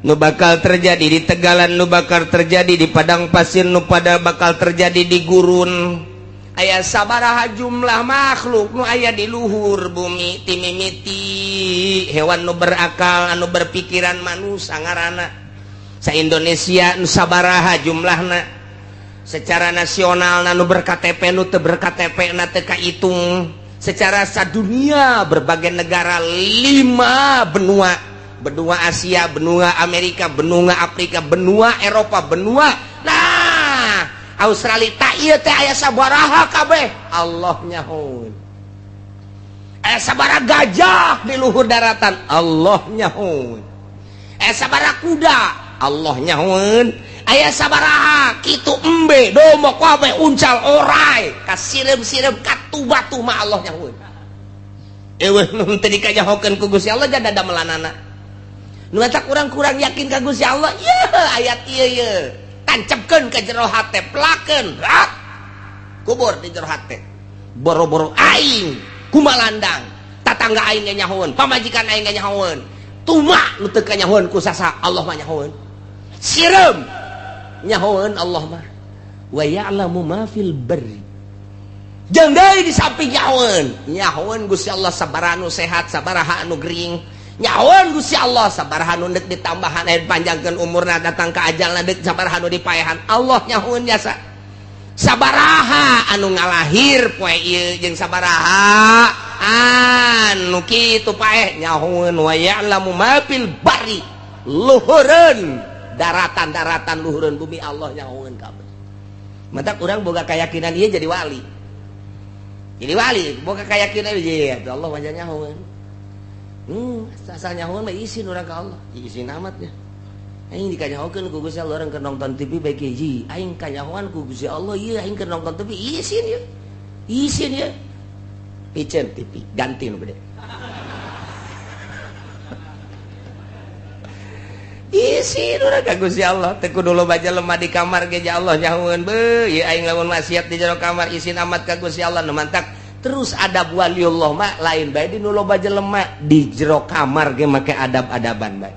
nu bakal terjadi di tegalan, nu bakal terjadi di padang pasir, nu pada bakal terjadi di gurun. Aya sabaraha jumlah makhluk nu aya di luhur bumi, timimiti hewan nu berakal, anu berpikiran, manusia ngaranna, sa Indonesia nu sabaraha jumlahna, secara nasional nu ber-KTP, nu teu ber-KTP na teu kahitung, secara sadunia berbagai negara, lima benua, benua Asia, benua Amerika, benua Afrika, benua Eropa, benua nah Australia, tak ieu teh aya sabaraha kabeh Allah nyahoeun. Aya sabaraha gajah di luhur daratan, Allah nyahoeun. Aya sabaraha kuda, Allah nyahoeun. Aya sabaraha kitu embe, domba kabeh, uncal, orai, kasireum-sireum katu batu mah Allah nyahoeun. Euweuh nu teu dikanyahokeun ku Gusti Allah jada damelanana. Nu eta kurang-kurang yakin ka Gusti Allah. Ye ayat ieu ye tancapkeun ka jero hate, pelakeun rak kubur di jero hate. Boro-boro aing kumalandang, tatangga aing ge nyahoeun, pamajikan aing ge nyahoeun, tuma nu teu kanyahoeun ku sasa, Allah mah nyahoeun. Sireum nyahoeun Allah mah. Wa ya'lamu ma fil barri, jeung deui di samping nyahoeun, nyahoeun Gusti Allah sabaraha nu sehat, sabaraha anu gering. Nyahoeun Gusti Allah sabaraha nu deuk ditambahan, eh, panjangkeun umurna, datang ka ajalna deuk sabaraha nu dipaehan. Allah nyahoeun jasa sabaraha anu ngalahir poe ieu jeung sabaraha Anu kitu paeh nyahoeun wa ya'lamu ma fil barri, luhureun daratan-daratan, luhureun bumi Allah nyahoeun kabeh. Matak urang boga keyakinan ieu jadi wali. Jadi wali boga keyakinan ieu Allah wajah nyahoeun. Asal nyahoeun mah isin urang ka Allah. Isin amat ya. Aing dikanyahokeun ku Gusti Allah, urang keur nonton TV bae hiji. Aing kanyahoan ku Gusti Allah ieu aing keur nonton TV, isin ya. Isin ya. Piceun TV ganti nu gede. Isin urang ka Gusti Allah, teu kudu loba jelema di kamar ge Allah nyahoeun beuh ieu aing lamun maksiat di jero kamar isin amat ka Gusti Allah. Nu mantak terus adab waliullah mah lain bae di nu loba jelema, di jero kamar ge make adab-adaban bae.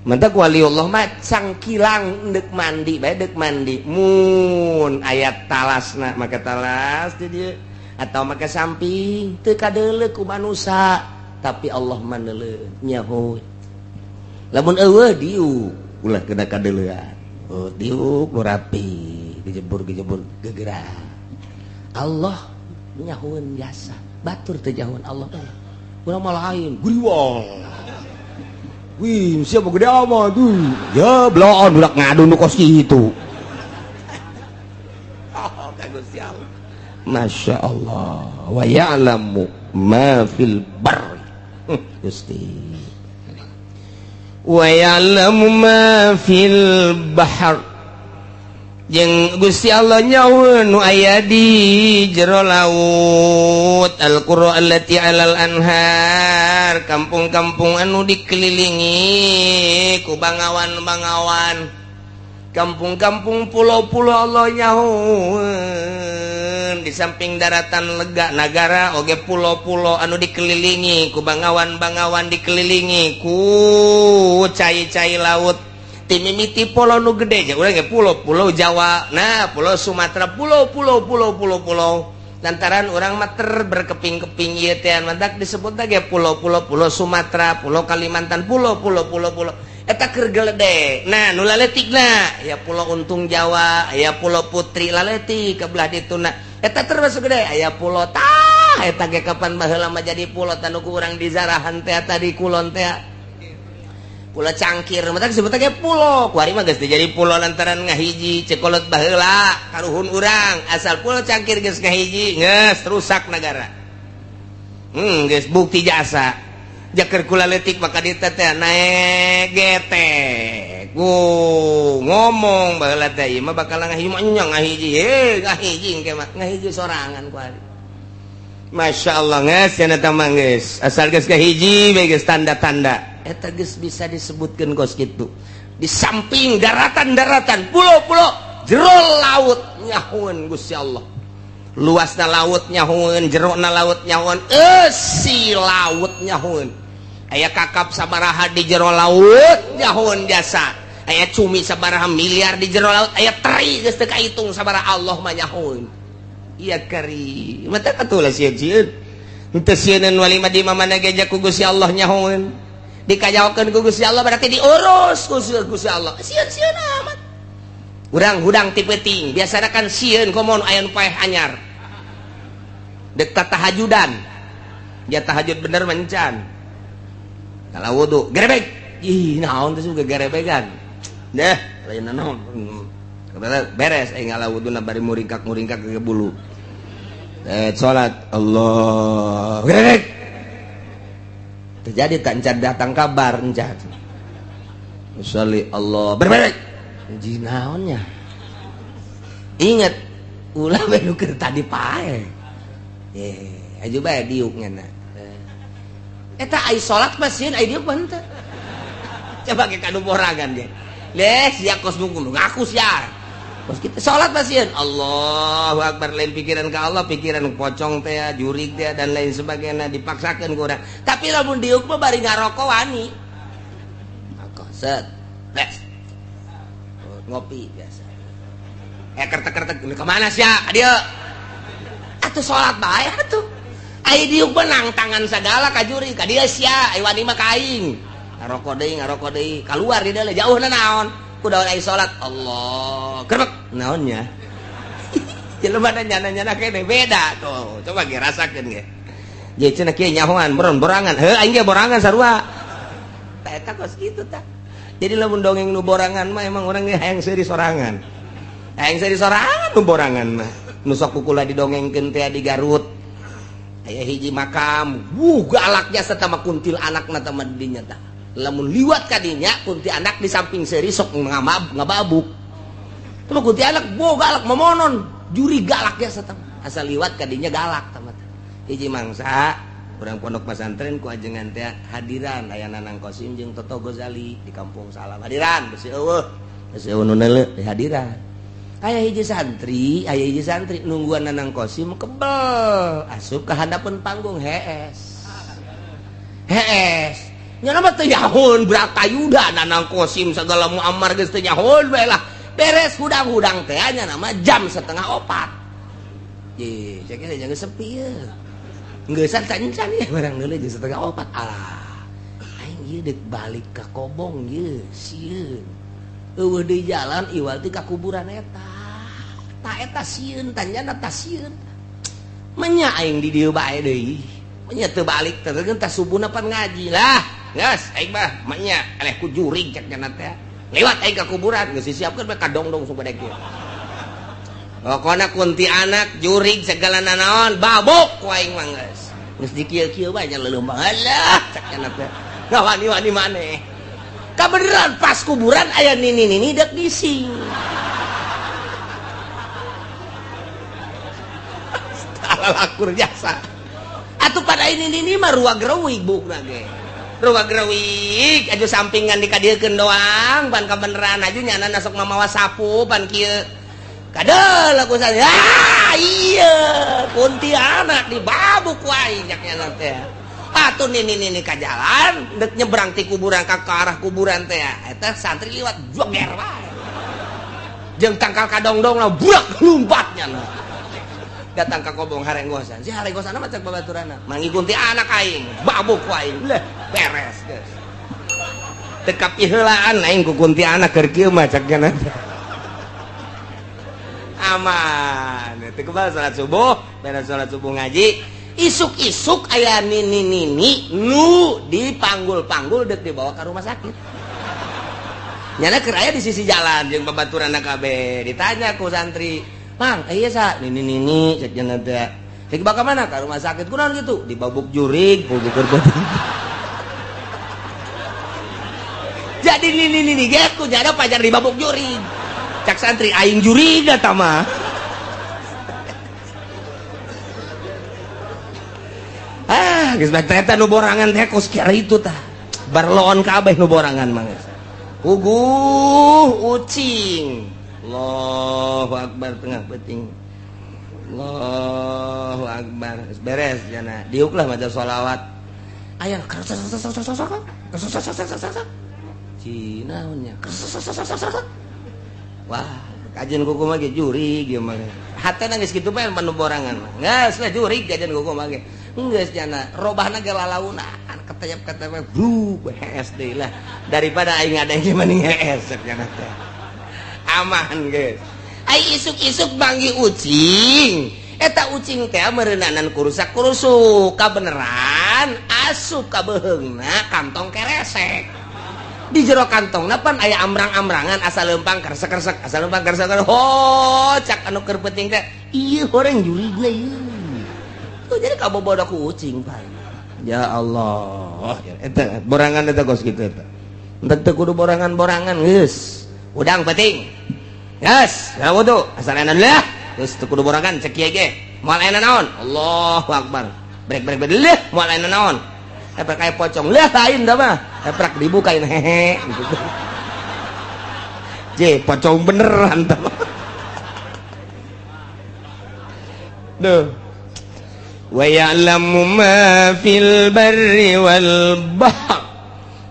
Mantak waliullah mah cangkilang deuk mandi bae, deuk mandi mun aya talasna make talas di dieu atau make samping teu kadeuleu ku manusa, tapi Allah mah neuleuh nyaho. Lamun eueuh diuk ulah kena kadeuleuan. Oh diuk nu rapi gejebur-gejebur gegerak. Allah nyahoeun jasa batur teu nyahoeun Allah. Urang mah lain guriwang. Wih, siapa gede amat tuh? Ya, beloon budak ngadu nu kos kitu. Oh, ka Gusti Allah. Masya Allah. Wa ya'lamu ma fil barri. Gusti. Wa ya'lamu ma fil bahr. Jeung Gusti Allah nyahoeun nu aya di jero laut. Al-qura allati 'alal anhar, kampung-kampung anu dikelilingi ku bangawan-bangawan, kampung-kampung pulau-pulau Allah nyahoeun. Di samping daratan lega nagara oge pulau-pulau anu dikelilingi ku bangawan-bangawan, dikelilingi ku cai-cai laut. Timimiti pulau nu gede nya urang ge pulau, pulau Jawa, nah pulau Sumatera, pulau pulau pulau pulau pulau, lantaran urang mah ter berkeping-keping ieu teh mantak disebut ge pulau-pulau, pulau Sumatera, pulau Kalimantan, pulau pulau pulau pulau eta keur geledek. Nah nu laletikna ya pulau Untung Jawa, ya pulau Putri laletik ke belah dituna eta termasuk gede. Aya pulau tah eta ge kapan baheula mah jadi pulau tanu ku urang di zarahan teh tadi kulon teh pulau Cangkir, matak disebut ge pulau. Kuari mah geus jadi pulau lantaran ngahiji cekolot baheula karuhun urang asal pulau Cangkir geus ngahiji geus rusak negara. Geus bukti jasa jaker kula leutik maka dieu teh naek getek. Ngomong baheula teh ieu mah bakal ngahiji mah nya ngahiji heuh ngahiji engke mah ngahiji sorangan kuari. Masya Allah geus cenah teh mah geus asal geus ngahiji bae geus tanda-tanda eta geus bisa disebutkeun kos kitu. Di samping daratan-daratan, pulau-pulau, jero laut nyahoeun Gusti Allah. Luasna laut nyahoeun, jerona laut nyahoeun, eusi laut nyahoeun. Aya kakap sabaraha di jero laut nyahoeun jasa. Aya cumi sabaraha miliar di jero laut, aya teri geus teu kahitung sabaraha Allah mah nyahoeun. Iya kari. Mata katulah sieun-sieun. Henteu sieuneun wali mah di mana ge ku Gusti Allah nyahoeun. Dikajaokeun ku Gusti Allah berarti diurus ku Gusti Allah. Sieun-sieun amat. Urang hudang ti peuting, biasana kan sieun komo aya nu paeh anyar. Dek tahajudan. Ya tahajud bener mencan. Kalau wudu, gerebek. Ih, naon teh juga gerebegan. Deh, lain naon. Beres aing ngala wuduna bari muringkak-muringkak ke bulu. Salat Allah. Gerebek. Terjadi tak encan datang kabar encan. Sholli Allah. Berbalik. Jinaonnya. Ingat ulah bae nu keur tadi pae. Aju bae diuk ngana. Eta ai salat mah sieun ai diuk mah henteu. Coba ke kanu borangan ge. Leh sia kos ngaku sia. Kos kita salat mah sieun. Allahu akbar lain pikiran ka Allah, pikiran pocong teh, jurig teh dan lain sebagainya dipaksakeun ku urang. Tapi lamun diuk mah bari ngarokok wani. Rokok set. Beres. Ngopi biasa. Kertek-kertek kemana sia? Ka dieu. Atuh salat bae atuh. Ai diuk menang tangan sagala ka juri ka dieu sia, ai wani mah ka aing. Ngarokok deui, kaluar di dieu jauhna naon? Kudu ai salat Allah. Gerbek naonnya? Jelema nyana-nyana kene beda tuh. Coba ge rasakeun ge. Jadi cenah kieu nyahoan beron borangan. Heuh aing ge borangan sarua. Tah eta kos kitu tah. Jadi lamun dongeng nu borangan mah emang urang ge hayang seuri sorangan. Hayang seuri sorangan nu borangan mah. Nu sok kukula didongengkeun teh di Garut. Aya hiji makam, wuh galak jasa tama kuntil anakna tama dinya tah. Lamun liwat ka dinya kunti anak di samping seuri sok ngababuk. Tama kunti anak bo galak momonon, juri galak jasa tama. Asal liwat ka dinya galak tama. Hiji mangsa urang pondok pesantren ku ajengan teh hadiran aya Nanang Kosim jeung Toto Gozali di Kampung Salam. Hadiran besi eueuh, besi eueuh nu neuleuh di hadiran. Aya hiji santri nungguan Nanang Kosim kebel asup ka handapeun panggung hees. Hees. Nya mah teu nyahoon Bratayuda Nanang Kosim sagala Muammar geus teu nyahoon bae lah. Beres hudang-hudang teh nya nama jam 3:30. Ye, cek ge jangan sepi ye. Geus can ya barang deuleu jam 3:30. Alah. Aing ieu deuk balik ka Kobong ye, sieun. Eueuh deui jalan iwal ti ka kuburan eta. Ta eta sieun tanyana ta sieun. Menya aing di dieu bae deui. Menya teu balik teh teh subuhna pan ngaji lah. Geus aing mah menya eleh ku jurig cek nya teh. Lewat aing ka kuburan geus disiapkeun bae ka dongdong supaya kieu. Pokona kunti anak jurig segala nanaon babuk ku aing mah geus. Geus dikieu-kieu bae nya leuleum alah cek nya teh. Ngawani-wani maneh. Kabeneran pas kuburan aya nini-nini dek bising. Lakur jasa. Atuh pada ini nini mah ruag reuwig bukna ge. Ruag reuwig aju sampingan dikadiekeun doang pan kabeneran aju nyana sok mamawa sapu pan kieu. Kadel aku saya. Ah iya kuntianak dibabuk ku aing cak nyana teh. Atuh nini-nini ka jalan dek nyebrang ti kuburan ka arah kuburan teh. Eta santri liwat joger wae. Jeung tangkal kadongdong lah burak lumpat nyana. Datang ka Kobong harenggosan. Si harenggosan mah cek babaturanna. Mangi kuntianak aing, babuk ku aing. Leh, beres geus. Tekap iheulaan aing ku kuntianak keur kieu mah cek nya. Aman. Teu kebal salat subuh, beres salat subuh ngaji. Isuk-isuk aya nini-nini nu dipanggul-panggul dek dibawa ke rumah sakit. Nyana keur aya di sisi jalan jeung babaturanna kabeh. Ditanya ku santri, "Mang, iya sa nini-nini cek nya teh. Cek bakal mana ka rumah sakit kunaon kitu? Dibabuk jurig, bubukur beuteung." Jadi nini-nini ge ku nyana pajar dibabuk jurig. Cak santri aing jurig eta mah. Ah, geus bae eta nu borangan teh kos kieu itu tah. Barloon kabeh nu borangan mah geus. Puguh ucing. Allahu akbar tengah peuting. Allahu akbar. Geus beres jana. Diuklah maca sholawat. Aya cinaonnya. Wah, kajian kuku mah ge jurig ieu mah. Hatena geus kitu bae nu borangan mah. Geus lah jurig kajian kuku mah ge. Geus jana robahna ge lalaunan ketayap-ketayap bru hees deui lah. Daripada aing ngadeng mending hees cek jana teh. Aman geus. Ai isuk-isuk banggi ucing. Eta ucing teh meureunanan kurusak-kurusuk kabeneran asup ka beuheungna kantong keresek. Di jero kantongna pan aya amrang-amrangan asal leumpang keresek-keresek asal leumpang keresek. Ho cak anu keur penting teh ieu horeng jurigna ieu. Tuh jadi kabobodo ku ucing pan. Ya Allah, eta borangan eta kos kitu eta. Entek teu kudu borangan-borangan geus. Udang penting. Geus, ya wudu, asal enak lah. Geus teu kudu borangan cek kieu ge. Moal aya naon? Allahu akbar. Brek brek brek leuh moal aya naon. Epek kayak pocong leuh lain dah mah. Epek dibukain hehe gitu. Je, pocong beneran tah. Duh. Wa ya'lamu ma fil barri wal bahr.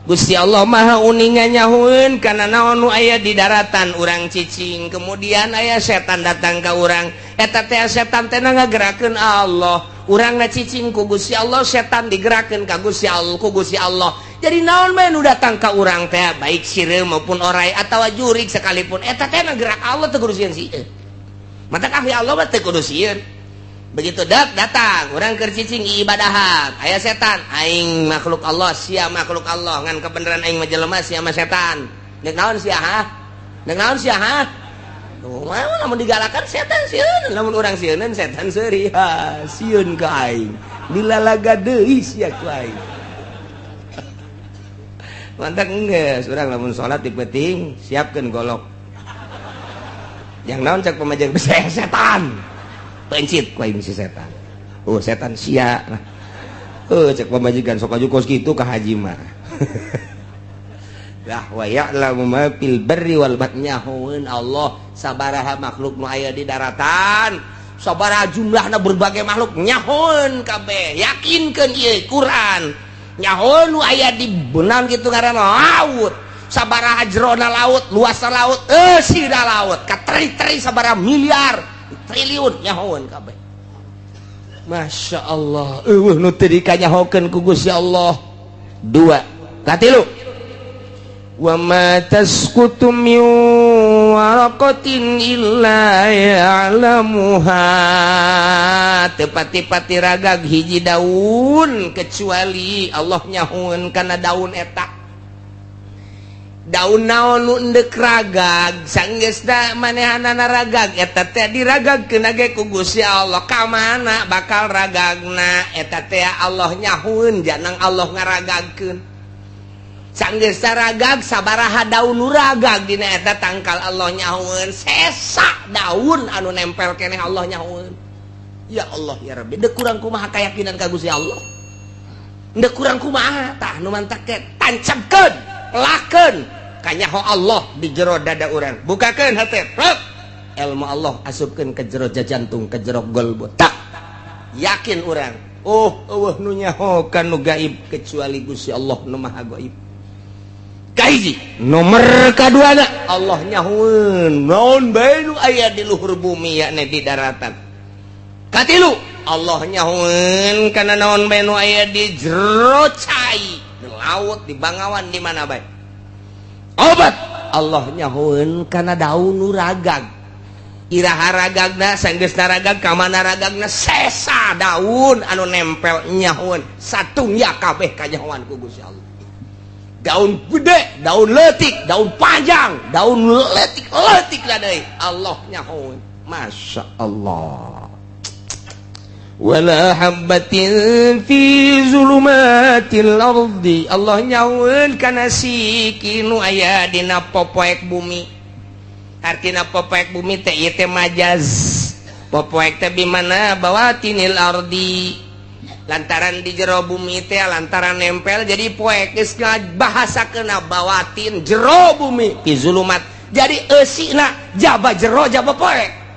Gusti Allah Maha uninga nyahueun kana naon nu aya di daratan urang cicing, kemudian aya setan datang ka urang. Eta teh setan teh ngagerakeun Allah. Urang ngacicing ku Gusti Allah, setan digerakeun ka Gusti Allah, ku Gusti Allah. Jadi naon bae nu datang ka urang teh, baik sireum maupun orai atawa jurig sekalipun, eta teh ngagerak Allah teu kudu sieun sieun. Matak ahli Allah mah teu kudu sieun. Begitu dak datang urang keur cicing ibadahan, aya setan. Aing makhluk Allah, sia makhluk Allah, ngan kebenaran aing mah jelema, sia mah setan. Dek naon sia, ha? Dek naon sia, ha? Tuh, lamun digalakan setan sieun, lamun urang sieuneun setan seuri. Ha, sieun ka aing. Dilalaga deui sia ku aing. Mantak geus urang lamun salat di peuting siapkeun golok. Yang naon cek pamajikan, "Setan." Pencit ku aing si setan. Oh, setan sia. Oh, cek pamajikan sok aju kos kitu ka haji mah. Lah, wa ya'lamu ma fil barri wal bahri, nyahoeun Allah sabaraha makhluk nu aya di daratan, sabaraha jumlahna berbagai makhluk nyahoeun kabeh. Yakinkeun ieu Quran. Nyahoeun nu aya di beunang kitu ngaranna laut. Sabaraha jerona laut, luasna laut, eusina laut, kateri-teri sabaraha miliar, triliun nyahoeun kabeh. Masya Allah, eueuh nu teu dikanyahokeun ku Gusti Allah. Dua, katilu. Wa ma tasqutu min waraqatin illa ya'lamuha. Teu pati-pati ragag hiji daun kecuali Allah nyahoeun kana daun eta. Daun naon nu endek ragag, sanggeusna manehanana ragag eta teh diragagkeun ge ku Gusti Allah. Ka mana bakal ragagna eta teh Allah nyahoeun, janang Allah ngaragagkeun. Sanggeus ragag, sabaraha daun nu ragag dina eta tangkal Allah nyahoeun, sesa daun anu nempel keneh Allah nyahoeun. Ya Allah ya Rabbi, dek kurang kumaha keyakinan ka Gusti Allah? Dek kurang kumaha? Tah, nu mantak teh tancapkeun, lakeun kanyaho Allah di jero dada urang. Bukakeun hate, plek. Ilmu Allah asupkeun ke jero jantung, ke jero golbu. Tak yakin urang, oh, eueuh nu nyaho ka nu gaib kecuali Gusti Allah nu Maha Gaib. Kahiji, nomor kaduana, Allah nyahoeun naon bae nu aya di luhur bumi, yakni di daratan. Katilu, Allah nyahoeun kana naon bae nu aya di jero cai, di laut, di bangawan, di mana bae. Obat, Allah nyahoeun kana daun nu ragag, iraha ragagna, sanggeusna ragag ka mana ragagna, sesa daun anu nempel nyahoeun, satungya kabeh kanyahoan ku Gusti Allah. Daun gede, daun letik, daun panjang, daun letik letik lah deui Allah nyahoeun. Masya Allah. Wala habbatin fi zulumatil ardi, Allah nyahoeun kana siki nu aya dina popoek bumi. Artina popoek bumi teh ieu teh majaz. Popoek teh bimana bawatinil ardi, lantaran di jero bumi teh, lantaran nempel jadi poek, geus bahasa kena bawatin jero bumi, fi zulumat, jadi eusina jaba jero jaba poek.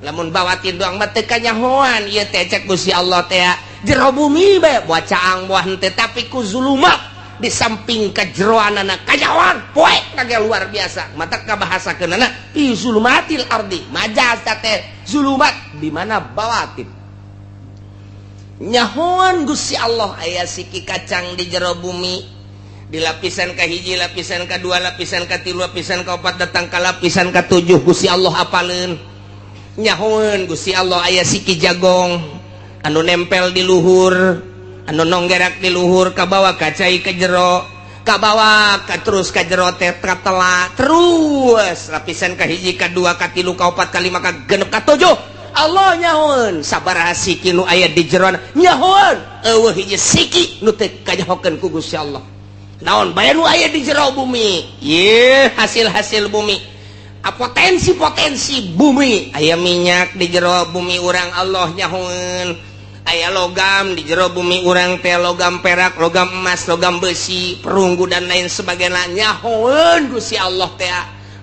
Lamun bawatin doang mah teu kanyahoan ieu teh. Cek Gusti Allah teh jero bumi bae, buah caang buah henteu, tapi ku zulumat di samping kejeroanana kanyahoan poek kage luar biasa. Mata kabahasakeunana fi zulumatil ardi, majaz teh zulumat di mana bawatin. Nyahoan Gusti Allah aya siki kacang di jero bumi, di lapisan kahiji, lapisan kedua, lapisan katilu, lapisan keempat, datang ke lapisan ketujuh Gusti Allah apaleun. Nyahoan Gusti Allah aya siki jagong anu nempel di luhur, anu nonggerak di luhur, kabawa ka cai ke jero, kabawa ka terus ka jero teh katela terus lapisan kahiji, kadua, katilu, kaopat, kalima, kagenep, katujuh. Allah nyahoan sabaraha siki nu aya di jeroan nyahoan. Eueuh hiji siki nu teu kanyahokeun ku Gusti Allah. Naon bae nu aya di jero bumi ye, hasil-hasil bumi, potensi-potensi bumi, aya minyak di jero bumi urang Allah nyahoan, aya logam di jero bumi urang teh, logam perak, logam emas, logam besi, perunggu, dan lain sebagainya nyahoan Gusti Allah teh.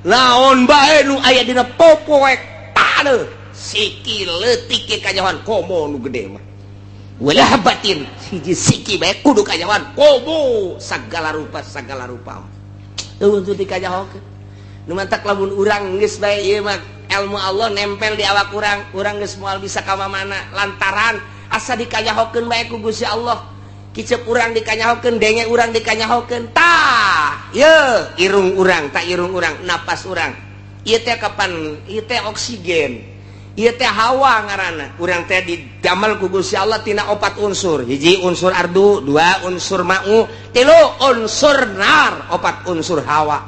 Naon bae nu aya dina popoek taneuh, siki leutik ge kanyahoan, komo nu gede mah. Wala habbatin, hiji siki bae kudu kanyahoan, komo sagala rupa, sagala rupa eueuh teu dikanyahokeun. Nu mantak lamun urang geus bae ieu mah ilmu Allah nempel di awak urang, urang geus moal bisa ka mana lantaran asa dikanyahokeun bae ku Gusti Allah. Kicep urang dikanyahokeun, denge urang dikanyahokeun. Tah, ye irung urang, tak irung urang, napas urang ieu teh kapan ieu teh oksigen. Ieu teh hawa ngaranna. Urang teh didamel ku Gusti Allah tina opat unsur. Hiji unsur ardu, dua unsur ma'u, tilu unsur nar, opat unsur hawa.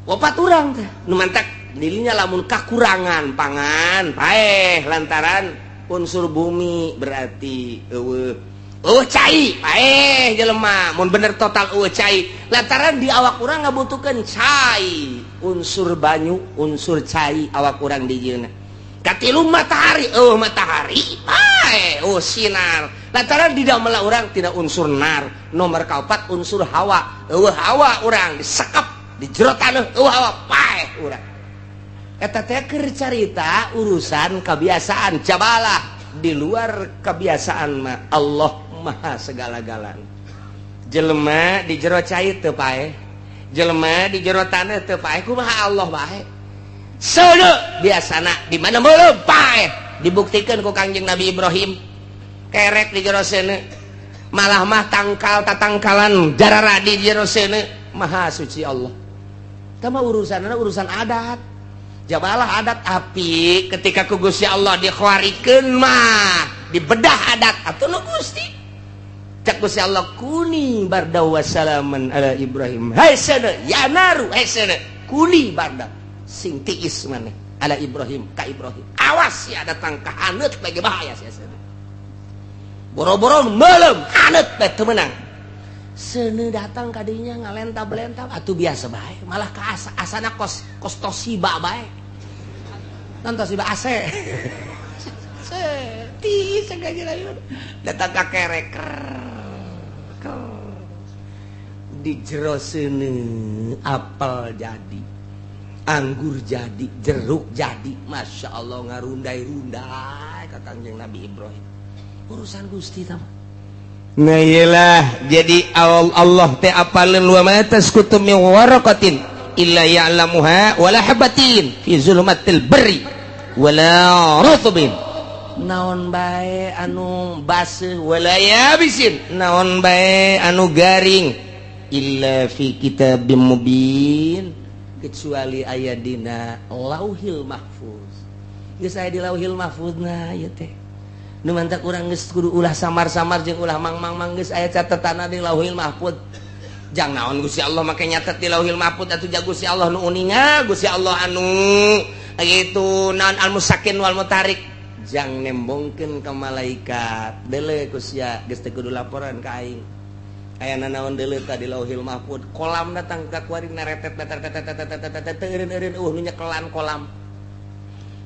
Opat urang teh. Nu mantak dirinya lamun kakurangan pangan, paeh lantaran unsur bumi berarti eueuh. Eueuh cai, paeh jelema. Mun bener total eueuh cai, lantaran di awak urang ngabutuhkeun cai, unsur banyu, unsur cai awak urang dijieunna. Katilu matahari, oh matahari, paeh, oh sinar. Lantaran di damel urang tidak unsur nar. Nomor kaopat unsur hawa, eueuh hawa urang disekep di jero taneuh, eueuh hawa paeh urang. Eta teh keur carita urusan kebiasaan jabalah, di luar kebiasaan mah Allah maha segala-galana. Jelema di jero cai teu paeh, jelema di jero taneuh teu paeh, kumaha Allah bae. Seuneu biasana di mana meuleum paeh, dibuktikan ku Kangjeng Nabi Ibrahim kerek di jero seuneu, malah mah tangkal tatangkalan jarara di jero seuneu. Maha suci Allah. Tah mah urusanna urusan adat. Jabalah adat api ketika ku Gusti Allah dikhuarikeun mah dibedah adat atuh nu Gusti. Cak Gusti Allah kuni barda wassalaman ala Ibrahim. Hai seuneu ya naru, hai seuneu kuni barda sing tiis maneh ala Ibrahim ka Ibrahim. Awas ya datang ka haneut bagi bahaya sia seuneu. Boro-boro meuleum haneut bae teu meunang. Seuneu datang kadinya ngalentab-lentab atuh biasa bae, malah ka asana kos kos Toshiba bae. Nan Toshiba AC. Tiis segala datang ka kerek. Di jero seuneu apel jadi, anggur jadi, jeruk jadi, masya Allah ngarundai-rundai ka Kangjeng Nabi Ibrahim. Urusan Gusti tah. Nah iyalah, jadi Allah teh apaleun wa ma tasqutu min waraqatin illa ya'lamuha wala habatin fi zulumatil barri wala rutbin, naon bae anu baseuh, wala yabisin, naon bae anu garing, illa fi kitabim mubin, kecuali aya dina Lauhil Mahfuz. Geus aya di Lauhil Mahfuz. Nah ieu teh nu mantak urang geus kudu ulah samar-samar jeung ulah mang-mang-mang, geus aya catetanna di Lauhil Mahfuz. Jang naon Gusti Allah make nyatet di Lauhil Mahfuz atuh? Ja Gusti Allah nu uninga, Gusti Allah anu itu naon al musakin wal mutarik, jang nembongkeun ka malaikat deuleu ku sia, geus teu kudu laporan ka aing. Aya nanaon deuleu ka di Lauhil Mahfuz. Kolam datang ka kuari naretet teu eureun-eureun, eueuh nu nyekelan kolam.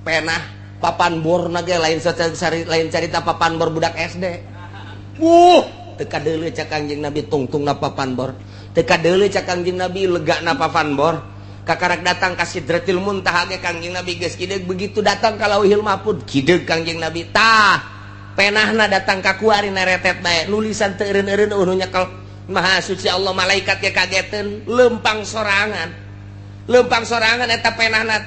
Penah papan bor ge lain, lain carita papan bor budak SD. Wuh, teu kadeuleu cak Kangjeng Nabi tungtungna papan bor, teu kadeuleu cak Kangjeng Nabi legana papan bor. Kakarak datang ka Sidratil Muntaha ge Kangjeng Nabi geus kideug. Begitu datang ka Lauhil Mahfuz kideug Kangjeng Nabi. Tah penahna datang ka kuari naretet bae, nulisan teu eureun-eureun, eueuh nu nyekel. Maha suci Allah, malaikat ge kageteun, lempang sorangan, lempang sorangan eta penahna,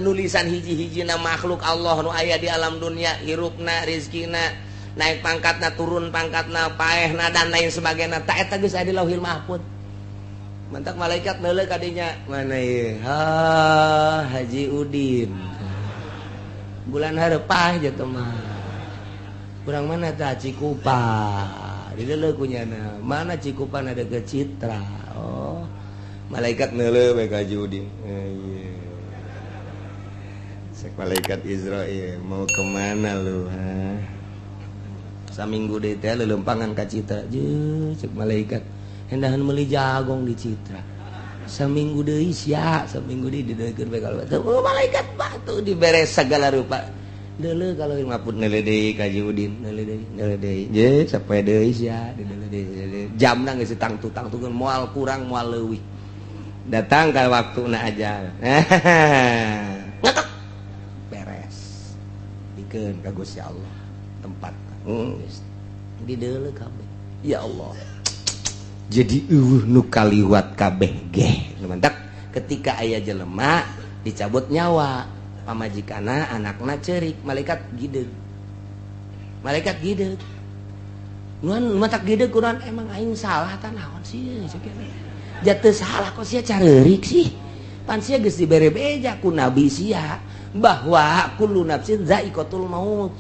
nulisan hiji-hijina makhluk Allah nu aya di alam dunia, hirupna, rizkina, naik pangkatna, turun pangkatna, paehna, dan lain sebagainya. Tak eta geus aya di Lauhil Mahfuz. Mantak malaikat neuleuh kadinya, mana ieu? Ha, Haji Udin bulan hareup aja tuh mah. Kurang mana tah? Cikupa dideuleu kunyana. Mana Cikupa? Ada ke Citra. Oh, malaikat neuleuh bae ka Haji Udin. Eh, iya. Cek malaikat Izrail, mau kemana lu, ha? Saminggu deui teh leuleumpangan ka Citra. Je, cek malaikat, hendahan meuli jagong di Citra. Saminggu deui sia, saminggu deui dideuleukeun bae kalau oh, malaikat batu dibere segala rupa. Deuleu kalau maput, neuleuh deui ka Haji Udin, neuleuh deui, neuleuh deui. Je, sapoe deui sia, dideuleuh deui. Jamna geus tangtu-tangtukeun, moal kurang moal leuwih. Datang ke waktu na aja ngetok beres, dikeun ka Gusti Allah tempat dideuleu kabeh. Ya Allah, jadi eueuh nu kaliwat kabeh ge. Mantak ketika aya jelema dicabut nyawa, pamajikana, anakna cerik, malaikat gideg, malaikat gideg. Nuan matak gideg kunaon? Emang aing salah tah naon sih? Jatuh salah kok sia careurik sih. Pan sia geus dibere beja ku nabi sia bahwa kullu nafsin zaiqatul maut.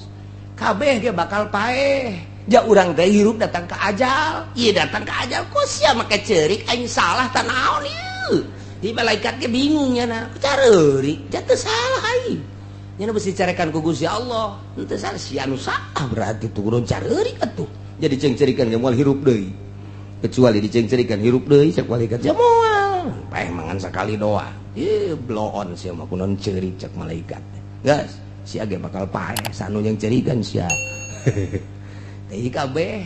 Kabeh ge bakal paeh. Ja urang teh hirup datang ke ajal. Ieu datang ke ajal kok sia make ceurik aing salah tah naon ieu. Di malaikat ge bingung nya, careurik, ja teu salah aing. Nya besi carekan ku Gusti Allah. Henteu salah sia nu salah berarti turun careurik atuh. Jadi cengcerikan ge moal hirup deui. Kecuali dicengcerikan hirup deui cek malaikat ya moal. Paeh mangan sakali doa. Ih bloon sia mah kunaon ceurik cek malaikat. Geus, sia ge bakal paeh sanu yang cerikan sia. Teh kabeh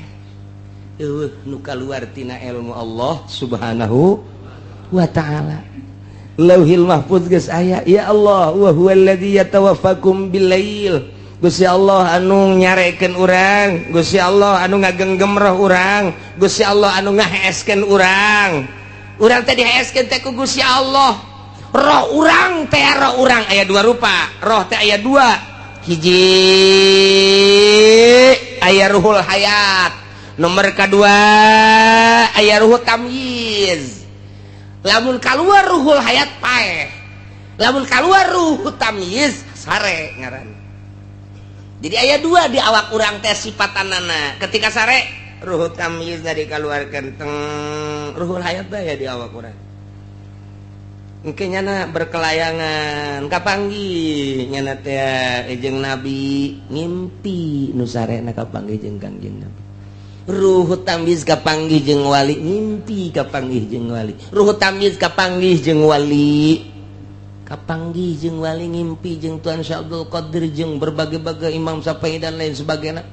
eueuh nu kaluar tina ilmu Allah Subhanahu wa ta'ala. Lauhil Mahfuz geus aya, ya Allah wa huwallazi yatawaffakum billail. Gusti Allah anu nyarekeun urang, Gusti Allah anu ngagenggem roh urang, Gusti Allah anu ngaheeskeun urang. Urang teh diheeskeun teh ku Gusti Allah. Roh urang teh roh urang aya dua rupa, roh teh aya dua. Hiji aya ruhul hayat, nomor kedua aya ruhul tamyiz. Lamun keluar ruhul hayat paeh, lamun keluar ruh tamyiz sare ngaran. Jadi aya dua di awak urang teh sifatanana. Ketika sare ruh tamyiz dikeluarkan teng ruhul hayat bae di awak urang. Engke nyana berkelayangan kapanggih nyana teh jeung nabi ngimpi nu sarena kapanggih jeung Kangjeng Nabi. Ruh tamyiz kapanggih jeung wali ngimpi kapanggih jeung wali. Ruh tamyiz kapanggih jeung wali. Kapanggih jeung wali ngimpi jeung Tuan Syekh Abdul Qadir jeung berbagai-bagai Imam Syafi'i dan lain sebagainya.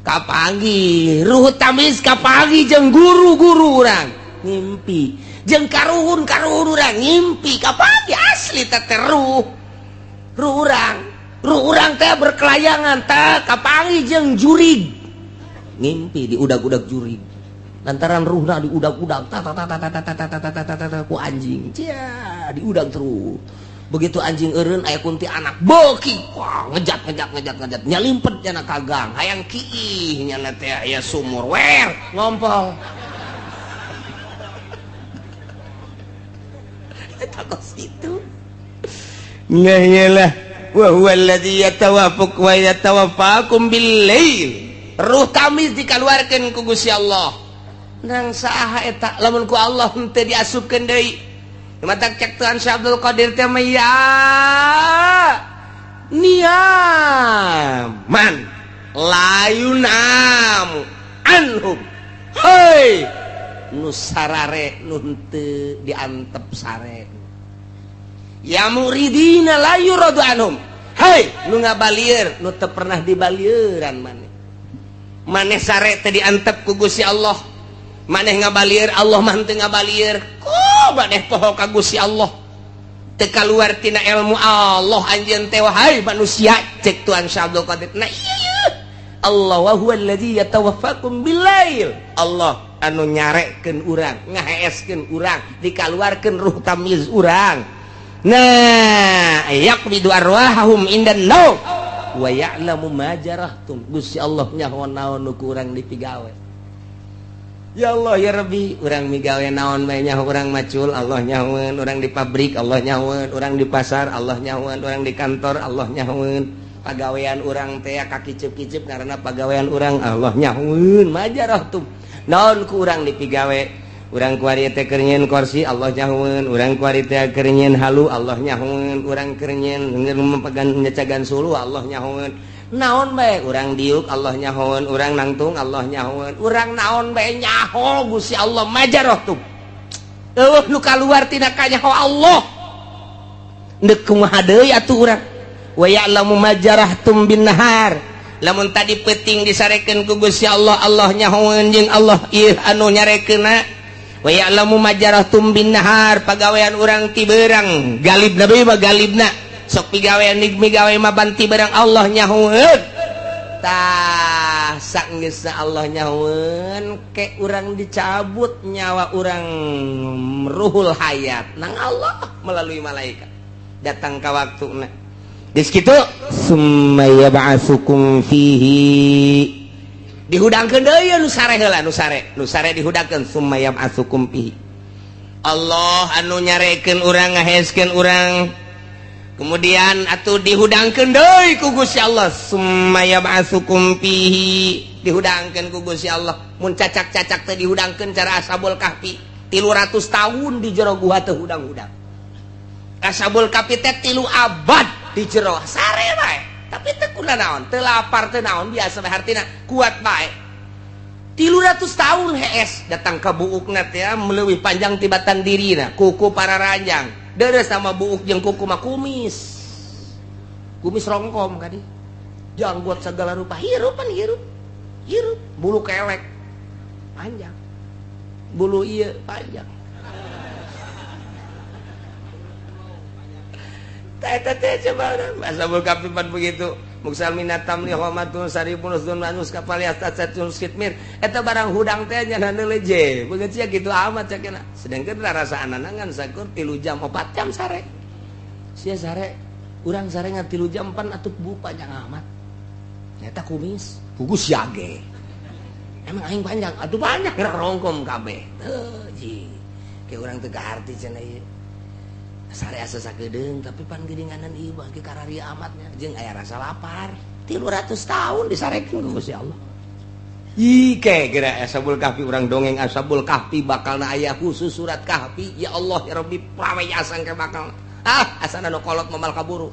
Kapanggih ruh tamyiz kapanggih jeung guru-guru urang ngimpi jeung karuhun-karuhun urang ngimpi kapanggih asli teh ruh ruh urang teh berkelayangan teh kapanggih jeung jurig ngimpi diudag-udag jurig lantaran ruhna diudag-udag ta ta ta ta ta ta ta ta ta ta ku anjing cia diudag terus. Begitu anjing eureun aya kunti anak beuki wah ngejat ngejat ngejat ngejat nyalimpet nyana ka gang hayang kiih nyana teh aya sumur wer ngompol. Eta kos kitu. Nah iyalah wa huwa alladzi yatawaffaq wa yatawaffakum bil lail. Ruh tamyiz dikaluarkeun ku Gusti Allah. Nang saha eta lamun ku Allah henteu diasupkeun deui. Matak cek Tuhan Syekh Abdul Qadir teh mah ya niaman layunam anhum. Hei nu sarare nu henteu diantep sare. Ya muridina la yuradu anhum. Hei nu ngabalieur nu teu pernah dibalieuran maneh. Maneh sare teh diantep ku Gusti Allah. Maneh ngabalieur Allah mah henteu ngabalieur. Ku maneh poho ka Gusti Allah. Teu kaluar tina ilmu Allah anjeun teh wahai manusia cek Tuhan Syekh Abdul Qadir. Nah ieu Allah wa huwa allazi yatawaffakum billail. Allah anu nyarekeun urang, ngaheeskeun urang, dikaluarkeun ruh tamyiz urang. Nah, yaqbidu arwahahum indan naum wa ya'lamu ma jarahtum. Gusti Allah nyaho naon nu ku urang dipigawe. Ya Allah ya Rabbi, urang migawe naon bae nyaho urang macul Allah nyahoeun, urang di pabrik Allah nyahoeun, urang di pasar Allah nyahoeun, urang di kantor Allah nyahoeun. Pagawean urang teh kakiceup-kiceup karena pagawean urang Allah nyahoeun majarahtum. Naon ku urang dipigawe? Urang kuari teh keur nyieun kursi Allah nyahoeun, urang kuari teh keur nyieun halu Allah nyahoeun, urang keur nyieun memegan nyecagan suluh Allah nyahoeun. Naon bae urang diuk Allah nyahoeun, urang nangtung Allah nyahoeun, urang naon bae nyaho Gusti Allah majarahtum. Eueuh nu kaluar tina kanyaho Allah. Deuk kumaha deui atuh urang? Wa ya'lamu ma jarahtum bin nahar. Lamun tadi peuting disarekeun ku Gusti Allah, Allah nyahoeun jeung Allah ieu anu nyarekeunna. Wa ya'lamu ma jarahtum bin nahar, pagawean urang ti beurang galibna bae mah galibna sok pigawean migawe mah banti beurang Allah nyahoeun. Tah saenggeusna Allah nyahoeun ke urang dicabut nyawa urang ruhul hayat nang Allah melalui malaikat datang ka waktuna. Geus kitu summa yab'atsukum fihi dihudangkeun deui nu sare heula nu sare dihudangkeun summa yab'atsukum fihi. Allah anu nyarekeun urang, ngaheskeun urang, kemudian atuh dihudangkeun deui ku Gusti Allah. Summa yab'atsukum fihi, dihudangkeun ku Gusti Allah. Mun cacak-cacak teh dihudangkeun cara Ashabul Kahfi, 300 tahun di jero guha teh hudang-hudang. Ashabul Kahfi teh 3 abad di jero sare bae, tapi teu kuna naon, teu lapar, teu naon, biasa bae, hartina kuat bae. 300 tahun hees, datang ka buukna teh meleuwih panjang tibatan dirina, kuku pararanjang. Deres sama buuk jeung kuku mah kumis, kumis rongkom kadi, janggot segala rupa, hirup pan hirup hirup, bulu kelek panjang, bulu iya panjang. Teh coba Ashabul Kahfi pan begitu. Muksal minatam li homatun saribun usdun manus kapal yastasatun skitmir. Eta barang hudang teh nya leje. Begitu sia kitu amat cakena. Sedangkan rasa anangan sakur 3 jam 4 jam sare. Sia sare, urang sare ngan 3 jam pan atuh bu panjang amat. Nyata kumis, pugus yage. Emang aing panjang, atuh banyak gerak rongkom kabeh. Teu ji. Ke urang teu kaharti cenah ieu. Sare asa sakedeung tapi pan geuninganan ieu bagi kararia amatnya jeung aya rasa lapar. 300 tahun disarekeun ku Gusti Allah. Ih ke geura Ashabul Kahfi, urang dongeng Ashabul Kahfi bakalna aya khusus surat Kahfi. Ya Allah ya Rabbi, prawe asang ke bakal. Ah asana nu kolot momal kaburu.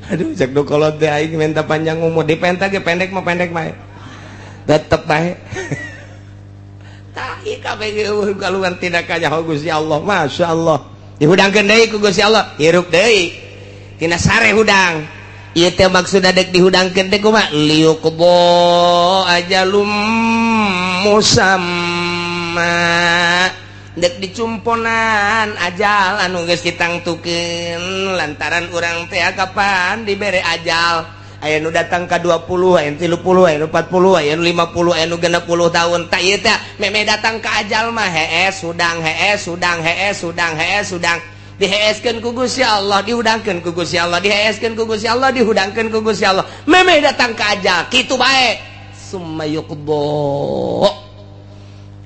Aduh cek nu kolot teh aing minta panjang umur, dipenta ge pendek mah pendek bae. Tetep bae. Keluar tidak kaya Gusti Allah, Masya Allah. Dihudangkeun deui ku Gusti Allah, hirup deui tina sare hudang. Ieu teh maksudna dek dihudangkeun teh kumaha? Liyuqdo ajalum musamma, dek dicumponan ajal anu geus ditangtukeun lantaran urang teh kapan dibere ajal. Aya nu datang ka 20, aya nu 30, aya nu 40, aya nu 50, aya nu 60 tahun. Tak ieu teh meme datang ka ajal mah hees hudang, hees hudang, hees hudang, hees hudang. Diheeskeun ku Gusti Allah, dihudangkeun ku Gusti Allah, diheeskeun ku Gusti Allah, dihudangkeun ku Gusti Allah. Meme datang ka ajal kitu bae. Summa yuqdo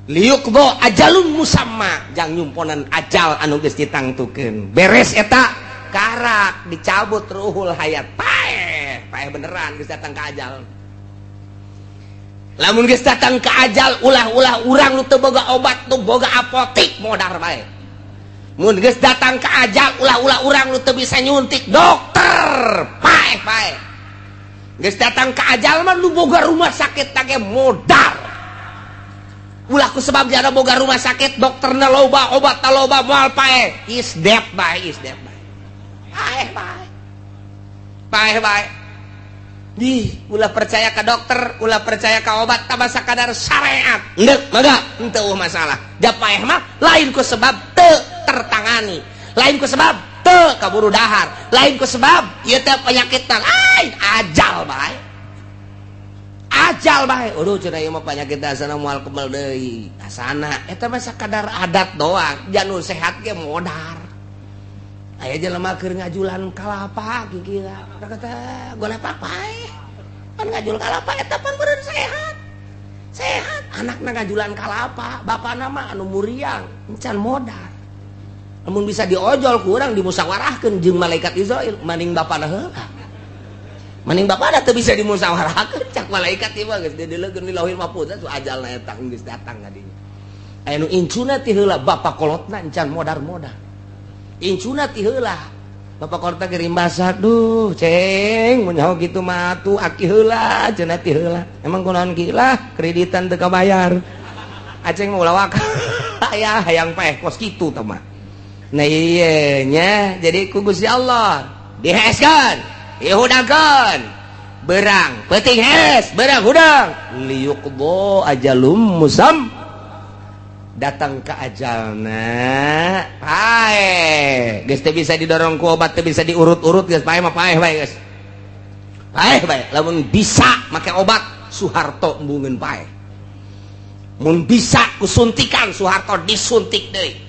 liyuqdo ajalun musamma, jang nyumponan ajal anu geus ditangtukeun. Beres eta karak dicabut ruhul hayat. Paeh beneran geus datang ka ajal. Lamun geus datang ka ajal, ulah-ulah urang nu teu boga obat, nu boga apotik modar bae. Mun geus datang ka ajal, ulah-ulah urang nu teu bisa nyuntik dokter, paeh bae. Geus datang ka ajal mah nu boga rumah sakit tage modar. Ulah ku sebab jana boga rumah sakit, dokterna loba, obatna loba, moal paeh. Is dead bae, is dead bae. Paeh bae. Paeh bae. Di ulah percaya ke dokter, ulah percaya ke obat, tambah sakadar syariat. Endek, mangga, henteu masalah. Da paeh mah lain ku sebab teu tertangani, lain ku sebab teu kaburu dahar, lain ku sebab ieu teh penyakit lain, ajal bae. Ajal bae. Aduh cenah ieu mah penyakit asana moal kebal deui. Asana eta mah sakadar adat doang, janur sehat ge modar. Aya jelema keur ngajulan kalapa kikira kata golepak paeh. Pan ngajul kalapa eta pan beureun sehat. Sehat anakna ngajulan kalapa, bapana mah anu muriang, encan modar. Lamun bisa diojol ku urang dimusawarahkeun jeung malaikat Israil, maning bapana heula. Maning bapana teu bisa dimusawarahkeun cak malaikat ieu mah geus dideleukeun di Lauhil Mahfuz atuh ajalna eta geus datang ka dinya. Aya nu incuna ti heula bapa kolotna encan modar-modar. Incuna ti heula bapak kolotna ge rimbasa, duh ceng mun nyaho kitu mah atuh aki heula cenah ti heula. Emang kunaon ki lah kreditan teu kabayar. Aceng mah ulah waka. Aya hayang paeh kos kitu tah mah. Nah ieu nya jadi ku Gusti Allah diheskeun, dihudangkeun. Berang peuting hees, berang hudang. Liyuqdo ajalum musam, datang ke ajalna paeh geus teu bisa didorong ku obat, teu bisa diurut-urut, geus paeh mah paeh bae geus. Paeh bae. Lamun bisa make obat Soeharto embungeun paeh. Mun bisa ku suntikan Soeharto disuntik deui.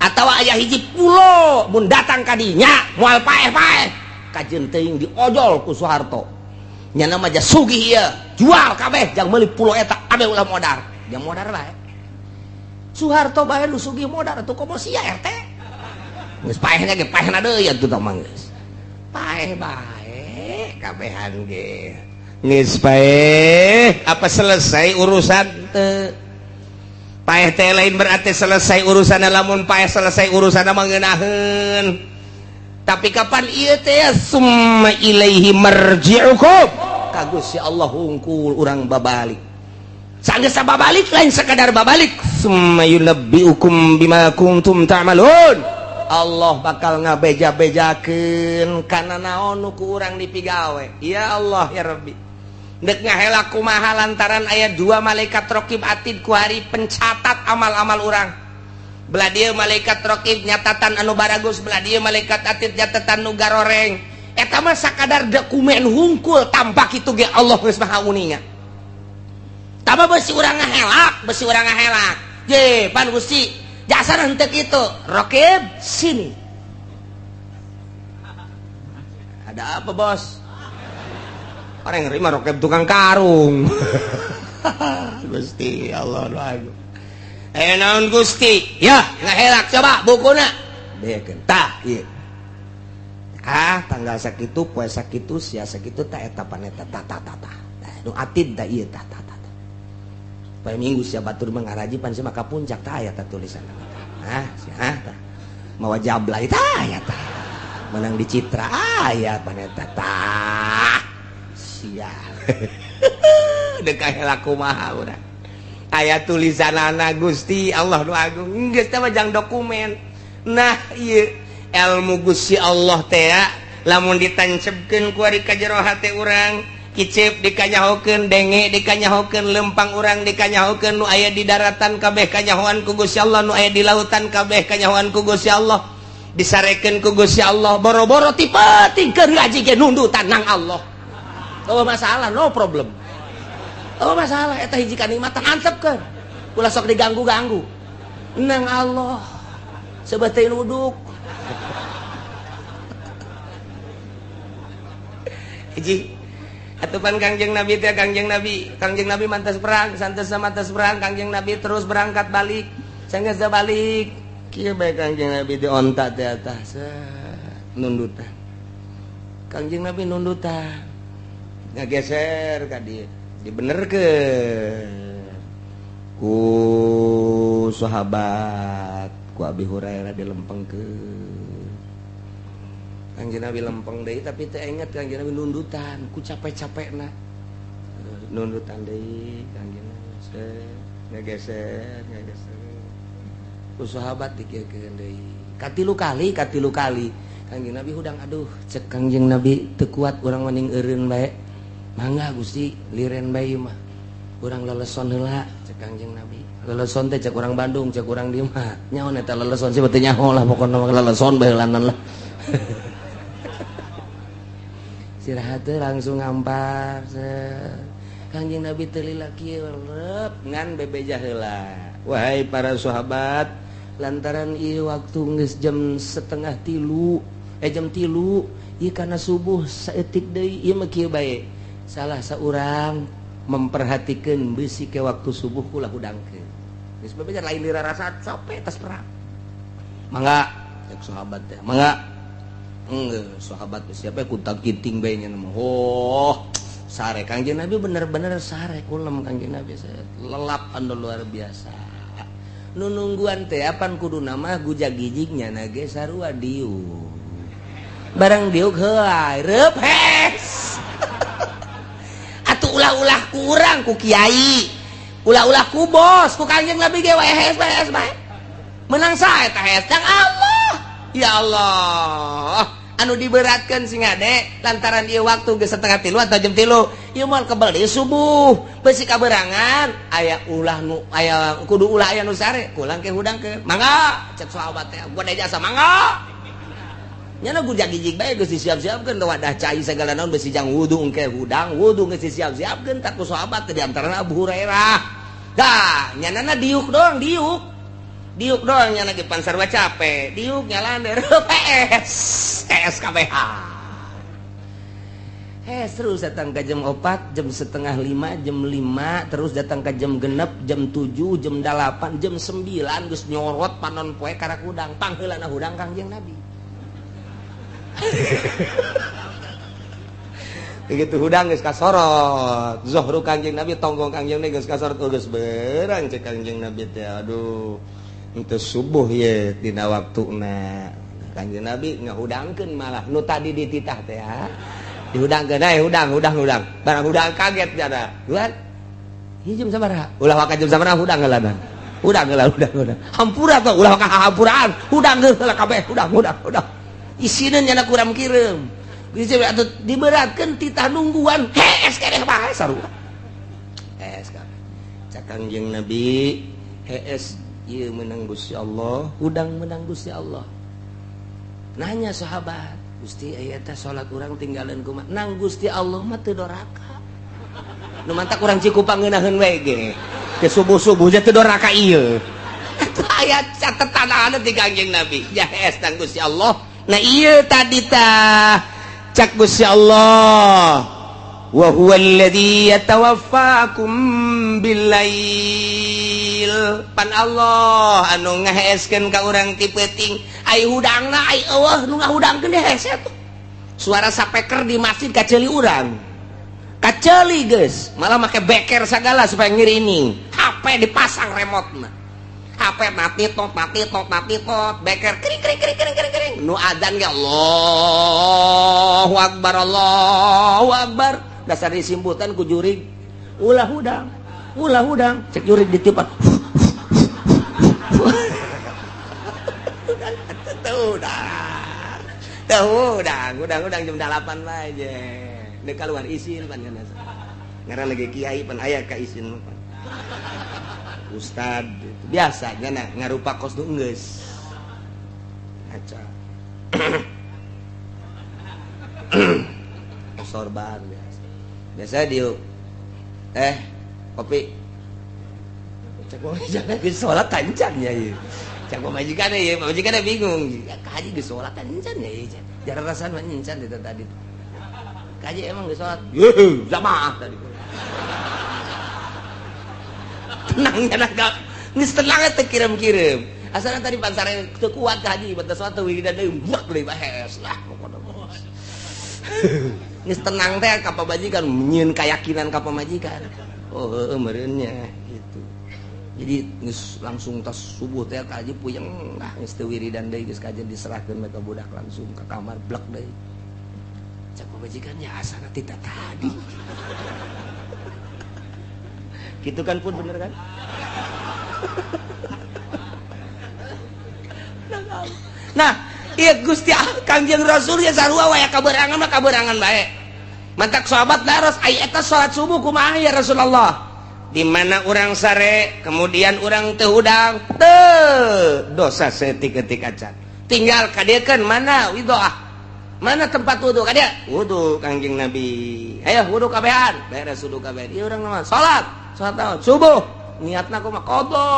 Atawa aya hiji pulo mun datang ka dinya moal paeh-paeh. Kajeun teuing diojol ku Soeharto. Nyana mah sugih ieu, jual kabeh jang meuli pulo eta. Kabeh ulah modar. Dia modar bae. Soeharto bae nu sugih modar atuh komo sia RT. Geus paehna ge paehna deui atuh tah mah geus. Paeh bae kabehan ge. Geus paeh, apa selesai urusan teu? Paeh teh lain berarti selesai urusan, lamun paeh selesai urusan mah ngeunaheun. Tapi kapan ieu teh summa ilaihi marji'ukum. Ka Gusti Allah hungkul urang babalik. Sanggeus babalik lain sekadar babalik, summa yunabbiukum bima kuntum ta'malun. Allah bakal ngabeja-bejakeun kana naon nu ku urang dipigawe. Ya Allah ya Rabbi. Dek ngahela kumaha lantaran aya dua malaikat rokib atid kuari pencatat amal-amal urang. Belah dieu malaikat rokib nyatatan anu baragus, belah dieu malaikat atid nyatatan nu garoreng. Eta mah sakadar dokumen hungkul tanpa kitu ge Allah geus maha uninga. Tama besi urang ngahelak, besi urang ngahelak. Je, pan Gusti, jasa henteu kitu. Rokib sini. Ada apa, Bos? Orang yang nerima rokib tukang karung. Gusti Allah agung. Naon Gusti? Ya, ngahelak coba bukuna. Bekeun tah ieu. Ah, tanggal sakitu, poe sakitu, sia sakitu tah eta paneta tah tah tah tah. Nu atid tah ieu tah tah tah. Poe Minggu sia batur mah ngaraji pan sia maka puncak tah aya tah tulisan. Ah, sia tah. Mawa jablay tah aya tah. Menang di Citra aya paneta tah. Sial. Dek kahelak kumaha urang. Aya tulisanana Gusti Allah nu agung. Geus teh mah jang dokumen. Nah, ieu ilmu Gusti Allah teh lamun ditancepkeun ku ari ka jero hate urang, kicep dikanyahokeun, denge dikanyahokeun, lempang urang dikanyahokeun, nu aya di daratan kabeh kanyahoan ku Gusti Allah, nu aya di lautan kabeh kanyahoan ku Gusti Allah. Disarekeun ku Gusti Allah, boro-boro tipe tingker ngaji ge nundutan nang Allah. Oh masalah, no problem. Oh masalah, eta hiji kanikmatan antepkeun. Ulah sok diganggu-ganggu. Nang Allah sebagai nuduk. Hiji atupan Kangjeng Nabi teh Kangjeng Nabi mantas perang, santos mantas perang, Kangjeng Nabi terus berangkat balik. Sanggeus balik, kieu bae Kangjeng Nabi di onta teh atas nundutan. Kangjeng Nabi nundutan. Ngageser ka dieu, dibenerkeun ku sahabat, ku Abi Hurairah dilempengkeun. Kangjeng Nabi lempeng deui tapi teu inget Kangjeng Nabi nundutan ku capek-capekna. Nundutan deui Kangjeng Nabi ngageser, ngageser. Ku sahabat dikieukeun deui. Katilu kali, katilu kali. Kangjeng Nabi hudang aduh, cek Kangjeng Nabi teu kuat urang mending eureun bae. Mangga Gusti liren bae mah. Urang leleson heula cek Kangjeng Nabi. Leleson teh cek urang Bandung, cek urang dieu mah. Nyaho eta leleson sih beuteung nyaho lah pokona mah leleson bae heulanan lah. Istirahat teh langsung ngampar. Kangjeng Nabi teu lila kieu rep ngan bebeja heula. Wahai para sahabat, lantaran ieu waktu geus jam 2:30, jam 3, ieu kana subuh saeutik deui ieu mah kieu bae. Salah seorang memperhatikan besi ke waktu subuh ulah hudangkeun. Geus bebeja lain dirasa capek tas perang. Mangga cek sahabat teh, mangga. Enggeus sahabat siapa kuntak kinting bae nya mah. Oh, sare Kangjeng Nabi bener-bener sare kulem Kangjeng Nabi lelap anu luar biasa. Nu nungguan teh apan kuduna mah gujag-gijig nyana ge sarua diuk. Barang diuk heula reup hes. Atuh ulah-ulah kurang ku kiai, ulah-ulah ku bos, ku Kangjeng Nabi ge wae hes bae hes bae. Menang sae tah hes kang Allah. Ya Allah. Anu diberatkan sing ade lantaran ieu waktu geus 2:30 atau jam 3. Ieu moal kebel deui subuh. Besi kaberangan aya ulah nu aya kudu ulah aya nu sare, kulang ke hudang ke. Mangga cek sahabat teh, gua jasa mangga. Nyana gujag-gijig bae geus disiap-siapkeun wadah cai segala naon besi jang wudu engke hudang, wudu geus disiap-siapkeun tak ku sahabat teh di antarana Abu Hurairah. Dah, nyanana diuk doang, diuk. Diuk doang nyana ge pan sarua capek, diuk nyalan PS, SKBH. Hees terus datang ke jam 4, jam 4.30, jam 5, terus datang ke jam 6, jam 7, jam 8, jam 9 geus nyorot panon poe karak hudang, pangheulana hudang Kangjeng Nabi. Begitu hudang geus kasorot, zuhru Kangjeng Nabi, tonggong Kangjeng Nabi geus kasorot, oh, geus berang cek Kangjeng Nabi teh, aduh, henteu subuh ye dina waktuna. Kangjeng Nabi ngahudangkeun malah nu tadi dititah teh ya. Dihudangkeun eh hudang hudang hudang. Barang hudang kaget jana. Duan. Ieu jam sabaraha? Ulah waka jam sabaraha hudang heula. Hudang heula hudang hudang. Hampura tuh ulah waka hampuraan. Hudang heula kabeh hudang hudang hudang. Isineun nyana kuram kireum. Geus atuh diberatkeun titah nungguan. Hees keneh bae sarua. Hees kabeh. Cak Kangjeng Nabi, hees ieu meunang Gusti Allah, hudang meunang Gusti Allah. Nanya sahabat, Gusti aya teh salat urang tinggalan kumaha? Nang Gusti Allah mah teu doraka. Nu mantak urang Cikupang ngeunaheun we ge. Ke subuh-subuh teh teu doraka ieu. Eta aya catetan ti Kangjeng Nabi. Ya hees nang Gusti Allah. Nah ieu tadi tah cak Gusti Allah. Wa huwa alladzi yatawaffakum billail. Pan Allah anu ngaheeskeun ka urang ti peuting. Ai hudangna ai eueuh nu ngahudangkeun hese tuh. Suara sapeker di masjid kaceuli urang. Kaceuli geus, malah make beker sagala supaya ngirining. HP dipasang remote-na. HP mati tot mati tot mati tot, beker kering kering kering kering kering kering. Nu adzan ge Allahu akbar Allahu akbar. Dasar disimputan ku jurig. Ulah hudang, ulah hudang, cek jurig ditipan. Udah, udah, jam 8 lah aja. Dek keluar isin pan kan. Ngaran lagi kiai pan aya ka isin pan. Ustad biasa nya ngarupa kos nu geus. Ngaca. Sorban biasa. Biasa diuk. Kopi. Cek majikan geus salat tancan nya ieu. Cek pamajikan ieu, pamajikan bingung. Ya kaji geus salat tancan ya ieu. Jarang rasaan mah encan itu tadi. Kaji emang geus salat. Yeuh, jamaah tadi. Tenang nya gak. Geus tenang teh kirim-kirim. Asalna tadi pansare teu kuat kaji, batas salat teu wiridan deui, buak deui bahes lah pokona. Geus tenang teh ka pamajikan, nyieun keyakinan ka pamajikan. Oh, heueuh meureun nya gitu. Jadi geus langsung tas subuh teh kaji puyeng lah geus teu wiridan deui geus kaji diserahkeun ka budak langsung ka kamar blek deui. Cak pamajikan ya asana tita tadi. Gitu kan pun bener kan? Nah, iya Gusti Kangjeng Rasul ya sarua wae kaberangan mah kaberangan bae. Mantak sahabat daros ai eta salat subuh kumaha ya Rasulullah? Di mana urang sare kemudian urang teu hudang teu dosa seetik-etik acan. Tinggal kadiekeun mana widoah, mana tempat wudu ka dia? Wudu Kangjeng Nabi. Ayo wudu kabehan, beres wudu kabehan. Ieu urang mah salat, salat naon? Subuh. Niatna kumaha? Qada.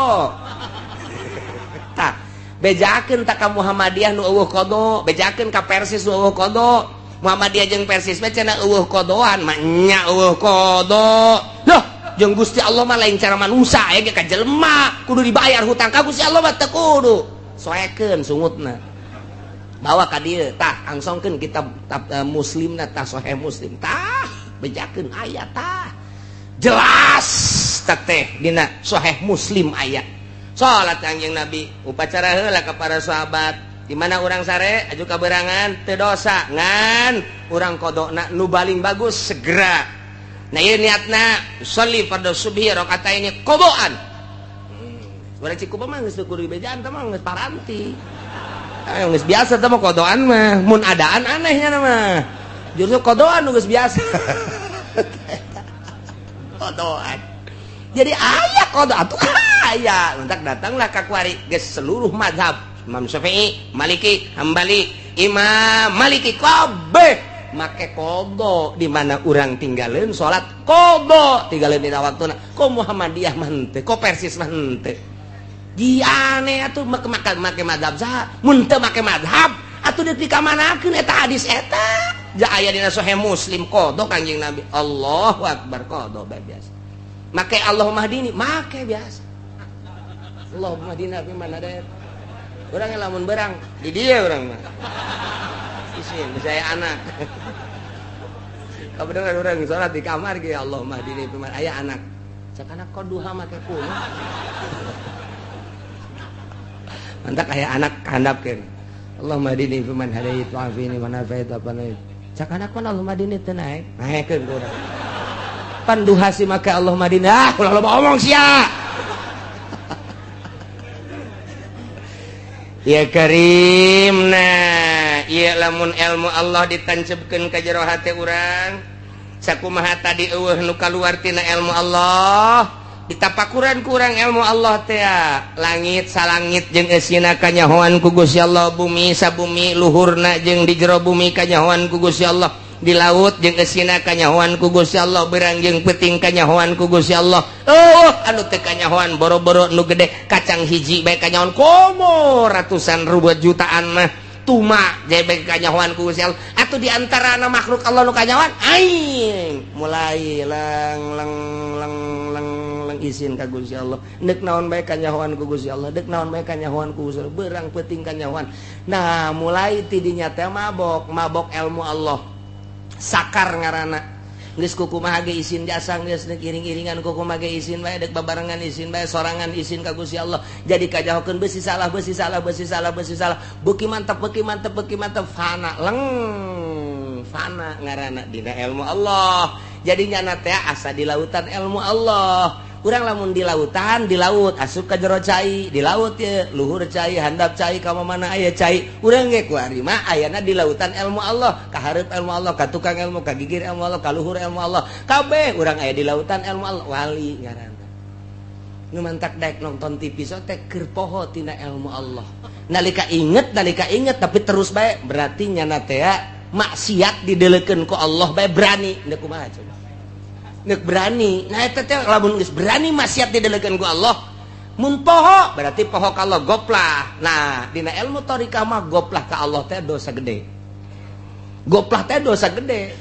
Tah, bejakeun tak ka Muhammadiyah nu eueuh qada, bejakeun ka Persis nu eueuh qada. Muhammadiyah jeung Persis mah cenah eueuh qadoan, mah nya eueuh qada. Loh, jeung Gusti Allah mah lain cara manusia aya ge ka jelema kudu dibayar hutang ka Gusti Allah mah teu kudu. Soekeun sungutna. Bawa ka dieu tah angsongkeun kitab Muslimna tah Sahih Muslim tah bejakeun aya tah. Jelas teh dina Sahih Muslim aya. Salat Kangjeng Nabi upacara heula ka para sahabat. Di mana urang sare aju kaberangan teu dosa ngan urang qadona nu baling bagus segera. Nah ieu niatna sholli fardhu subhi rakaataini qadaan. Urang Cikupa mah geus kudu dibejaan teh mah geus paranti. Geus biasa teh mah qadaan mah, mun adaan anehnya mah. Justru qadaan nu geus biasa. Qadaan. Jadi aya qada atuh aya. Entak datanglah ka kuari geus seluruh mazhab Imam Syafi'i, Maliki, Hambali, Imam Maliki kabeh make qada di mana urang tinggalin salat qada tinggalin dina waktuna. Kok Muhammadiyah mah henteu, kok Persis mah henteu. Di aneh atuh make mazhab saha? Mun teu make mazhab atuh dipikamananakeun eta hadis eta. Ja aya dina Sahih Muslim qada Kanjeng Nabi. Allahu akbar qada bae biasa. Make Allahumma hdini make biasa. Allahumma hdina fi man hadait. Urang lamun berang di dieu urang mah. Isin saya anak. Kabeneran urang salat di kamar ge Allahumma hdini fi man aya anak. Cak anak kok duha make kuno. Mantak aya anak handapkeun. Allahumma hdini fi man hadait wa afini man afait apa naik. Cak anak mah Allahumma hdini teu naek. Naekeun ku urang. Pan duha si make Allahumma hdini. Ah, ulah loba omong sia. Ya Karim, nah ieu lamun ilmu Allah ditancepkeun ka jero hate urang. Sakumaha tadi eueuh nu kaluar tina ilmu Allah, ditapakuran ku urang ilmu Allah teh langit salangit jeung eusina kanyahoan ku Gusti Allah, bumi sabumi luhurna jeung di jero bumi kanyahoan ku Gusti Allah, di laut jeung eusina kanyahoan ku Gusti Allah, beurang jeung peuting kanyahoan ku Gusti Allah. Oh, anu teu kanyahoan boro-boro nu gede kacang hiji bae kanyahoan komo ratusan ribu jutaan mah tuma jebek kanyahoan ku Gusti Allah. Atuh di antarana makhluk Allah nu kanyahoan aing mulai lang lang lang lang lang izin ka Gusti Allah. Deuk naon bae kanyahoan ku Gusti Allah, deuk naon bae kanyahoan ku Gusti Allah, beurang peuting kanyahoan. Nah, mulai ti dinya teh mabok, mabok ilmu Allah. Sakar ngaranna geus kukumaha ge isin jasa geus deuk iring-iringan kukumaha ge isin bae deuk babarengan isin bae sorangan isin ka Gusti Allah. Jadi kajahokeun beusi salah beusi salah beusi salah beusi salah beuki mantep beuki mantep beuki mantep fana leng fana ngaranna dina ilmu Allah. Jadi nyana teh asa di lautan ilmu Allah. Urang lamun di lautan di laut asup ka jero cai di laut ye luhur cai handap cai ka mana aya cai urang ge ku ari mah ayana di lautan ilmu Allah, ka hareup ilmu Allah, ka tukang ilmu, ka gigir ilmu Allah, ka luhur ilmu Allah, kabeh urang aya di lautan ilmu Allah. Wali ngaranna nu mantak daek nonton TV so teh keur poho tina ilmu Allah. Nalika inget tapi terus bae berarti nyana teh maksiat didelekeun ku Allah bae berani deuk kumaha coba. Nek berani, nah eta teh lamun geus berani maksiat didelekeun ku Allah, mun poho berarti poho ka Allah goplah. Nah, dina ilmu thariqah mah goplah ka Allah teh dosa gede. Goplah teh dosa gede.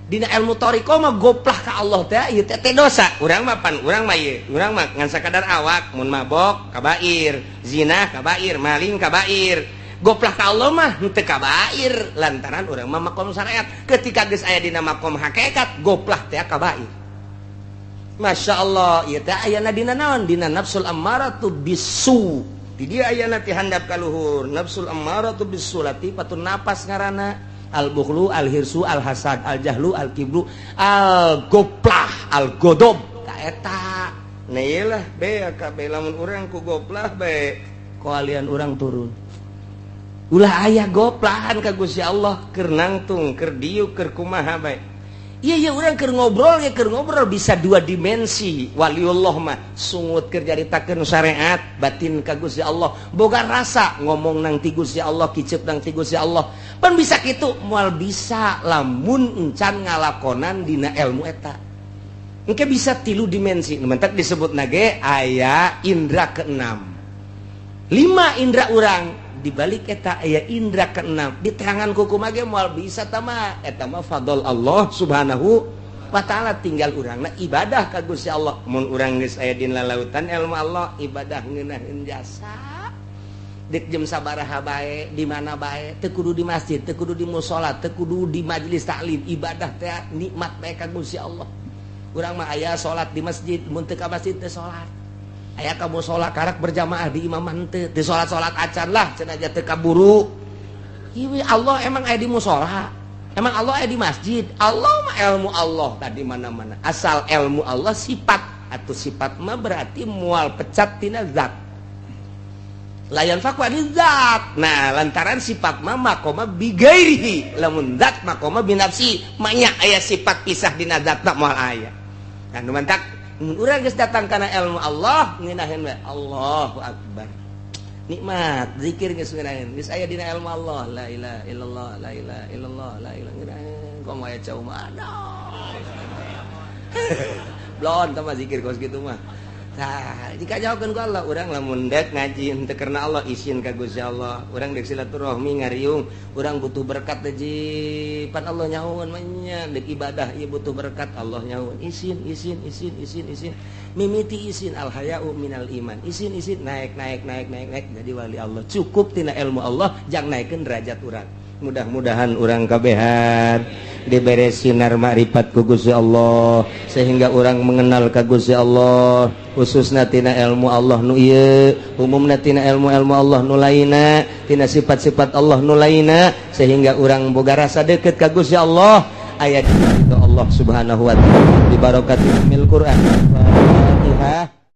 Dina ilmu thariqah mah goplah ka Allah teh ieu teh dosa. Urang mah pan urang mah ieu, urang mah ngan sakadar awak mun mabok kabair, zina kabair, maling kabair. Goplah ka Allah mah henteu kabair lantaran urang mah makom syariat. Ketika geus aya dina makom hakikat goplah teh kabair. Masya Allah ieu teh ayana dina naon? Dina nafsul ammaratu bisu. Di dieu ayana ti handap ka luhur nafsul ammaratu bisu latifatun napas ngaranna al bukhlu al hirsu al hasad al jahlu al kibru al goplah al godob ka eta. Nah ieu lah bea kabeh lamun urang ku goplah bae koalian urang turun. Ulah aya goplahan ka Gusti Allah keur nangtung keur diuk keur kumaha bae. Iya iya urang keur ngobrol ya keur ngobrol bisa dua dimensi. Waliullah mah sungut keur nyaritakeun syariat batin ka Gusti Allah. Boga rasa ngomong nang ti Gusti Allah kicep nang ti Gusti Allah. Pan bisa kitu moal bisa lamun encan ngalakonan dina ilmu eta. Engke bisa tilu dimensi. Nu mentak disebut nage aya indra keenam. Lima indra urang dibalik eta aya indra keenam di tangan kuku mage moal bisa tama eta mah fadl Allah subhanahu wa ta'ala. Tinggal urangna ibadah ka Gusti Allah. Mun urang geus aya dina lautan ilmu Allah ibadah ngeunaheun jasa dik jam sabaraha bae di mana bae teu kudu di masjid teu kudu di musala teu kudu di majelis taklim ibadah teh nikmat bae ka Gusti Allah. Urang mah aya salat di masjid mun teu ka masjid teu salat. Aya ka musala karak berjamaah di imam henteu, di salat-salat acan lah cenah aja teu kaburu. Ieu Allah emang aya di musala, emang Allah aya di masjid. Allah mah ilmu Allah tadi mana-mana. Asal ilmu Allah sifat atau sifat mah berarti mual pecat tina zat. Layan fakwa di zat. Nah, lantaran sifat mah makoma bigairihi, lamun zat makoma binafsi, manya aya sifat pisah dina zat mah moal aya. Nah, nu mantak urang geus datang kana ilmu Allah ngeunaheun we Allahu akbar. Nikmat zikir geus ngeunaheun geus aya dina ilmu Allah la ilaha illallah la ilaha illallah la ilaha ngeunaheun komo aya cau mah aduh. Blon tah mah zikir kos kitu mah. Tah, jika jawabkan ku Allah, urang lamun dek ngaji henteu karena Allah, isin ka Gusti Allah. Urang dek silaturahmi ngariung, urang butuh berkat teh pan Allah nyahoeun mah nya, dek ibadah ieu butuh berkat, Allah nyahoeun. Isin, isin, isin, isin, isin. Mimiti isin, al haya'u minal iman. Isin, isin, naik, naik, naik, naik, naik jadi wali Allah. Cukup tina ilmu Allah jang naikkeun derajat urang. Mudah-mudahan urang kabehan dibere sinar makrifat ku Gusti Allah sehingga orang mengenal ka Gusti Allah, khususna tina ilmu Allah nu ieu, umumna tina ilmu-ilmu Allah nu lainna, tina sifat-sifat Allah nu lainna, sehingga orang boga rasa deket ka Gusti Allah, aya di Allah Subhanahu wa Ta'ala, bi barakati ummil Quran. Fatihah.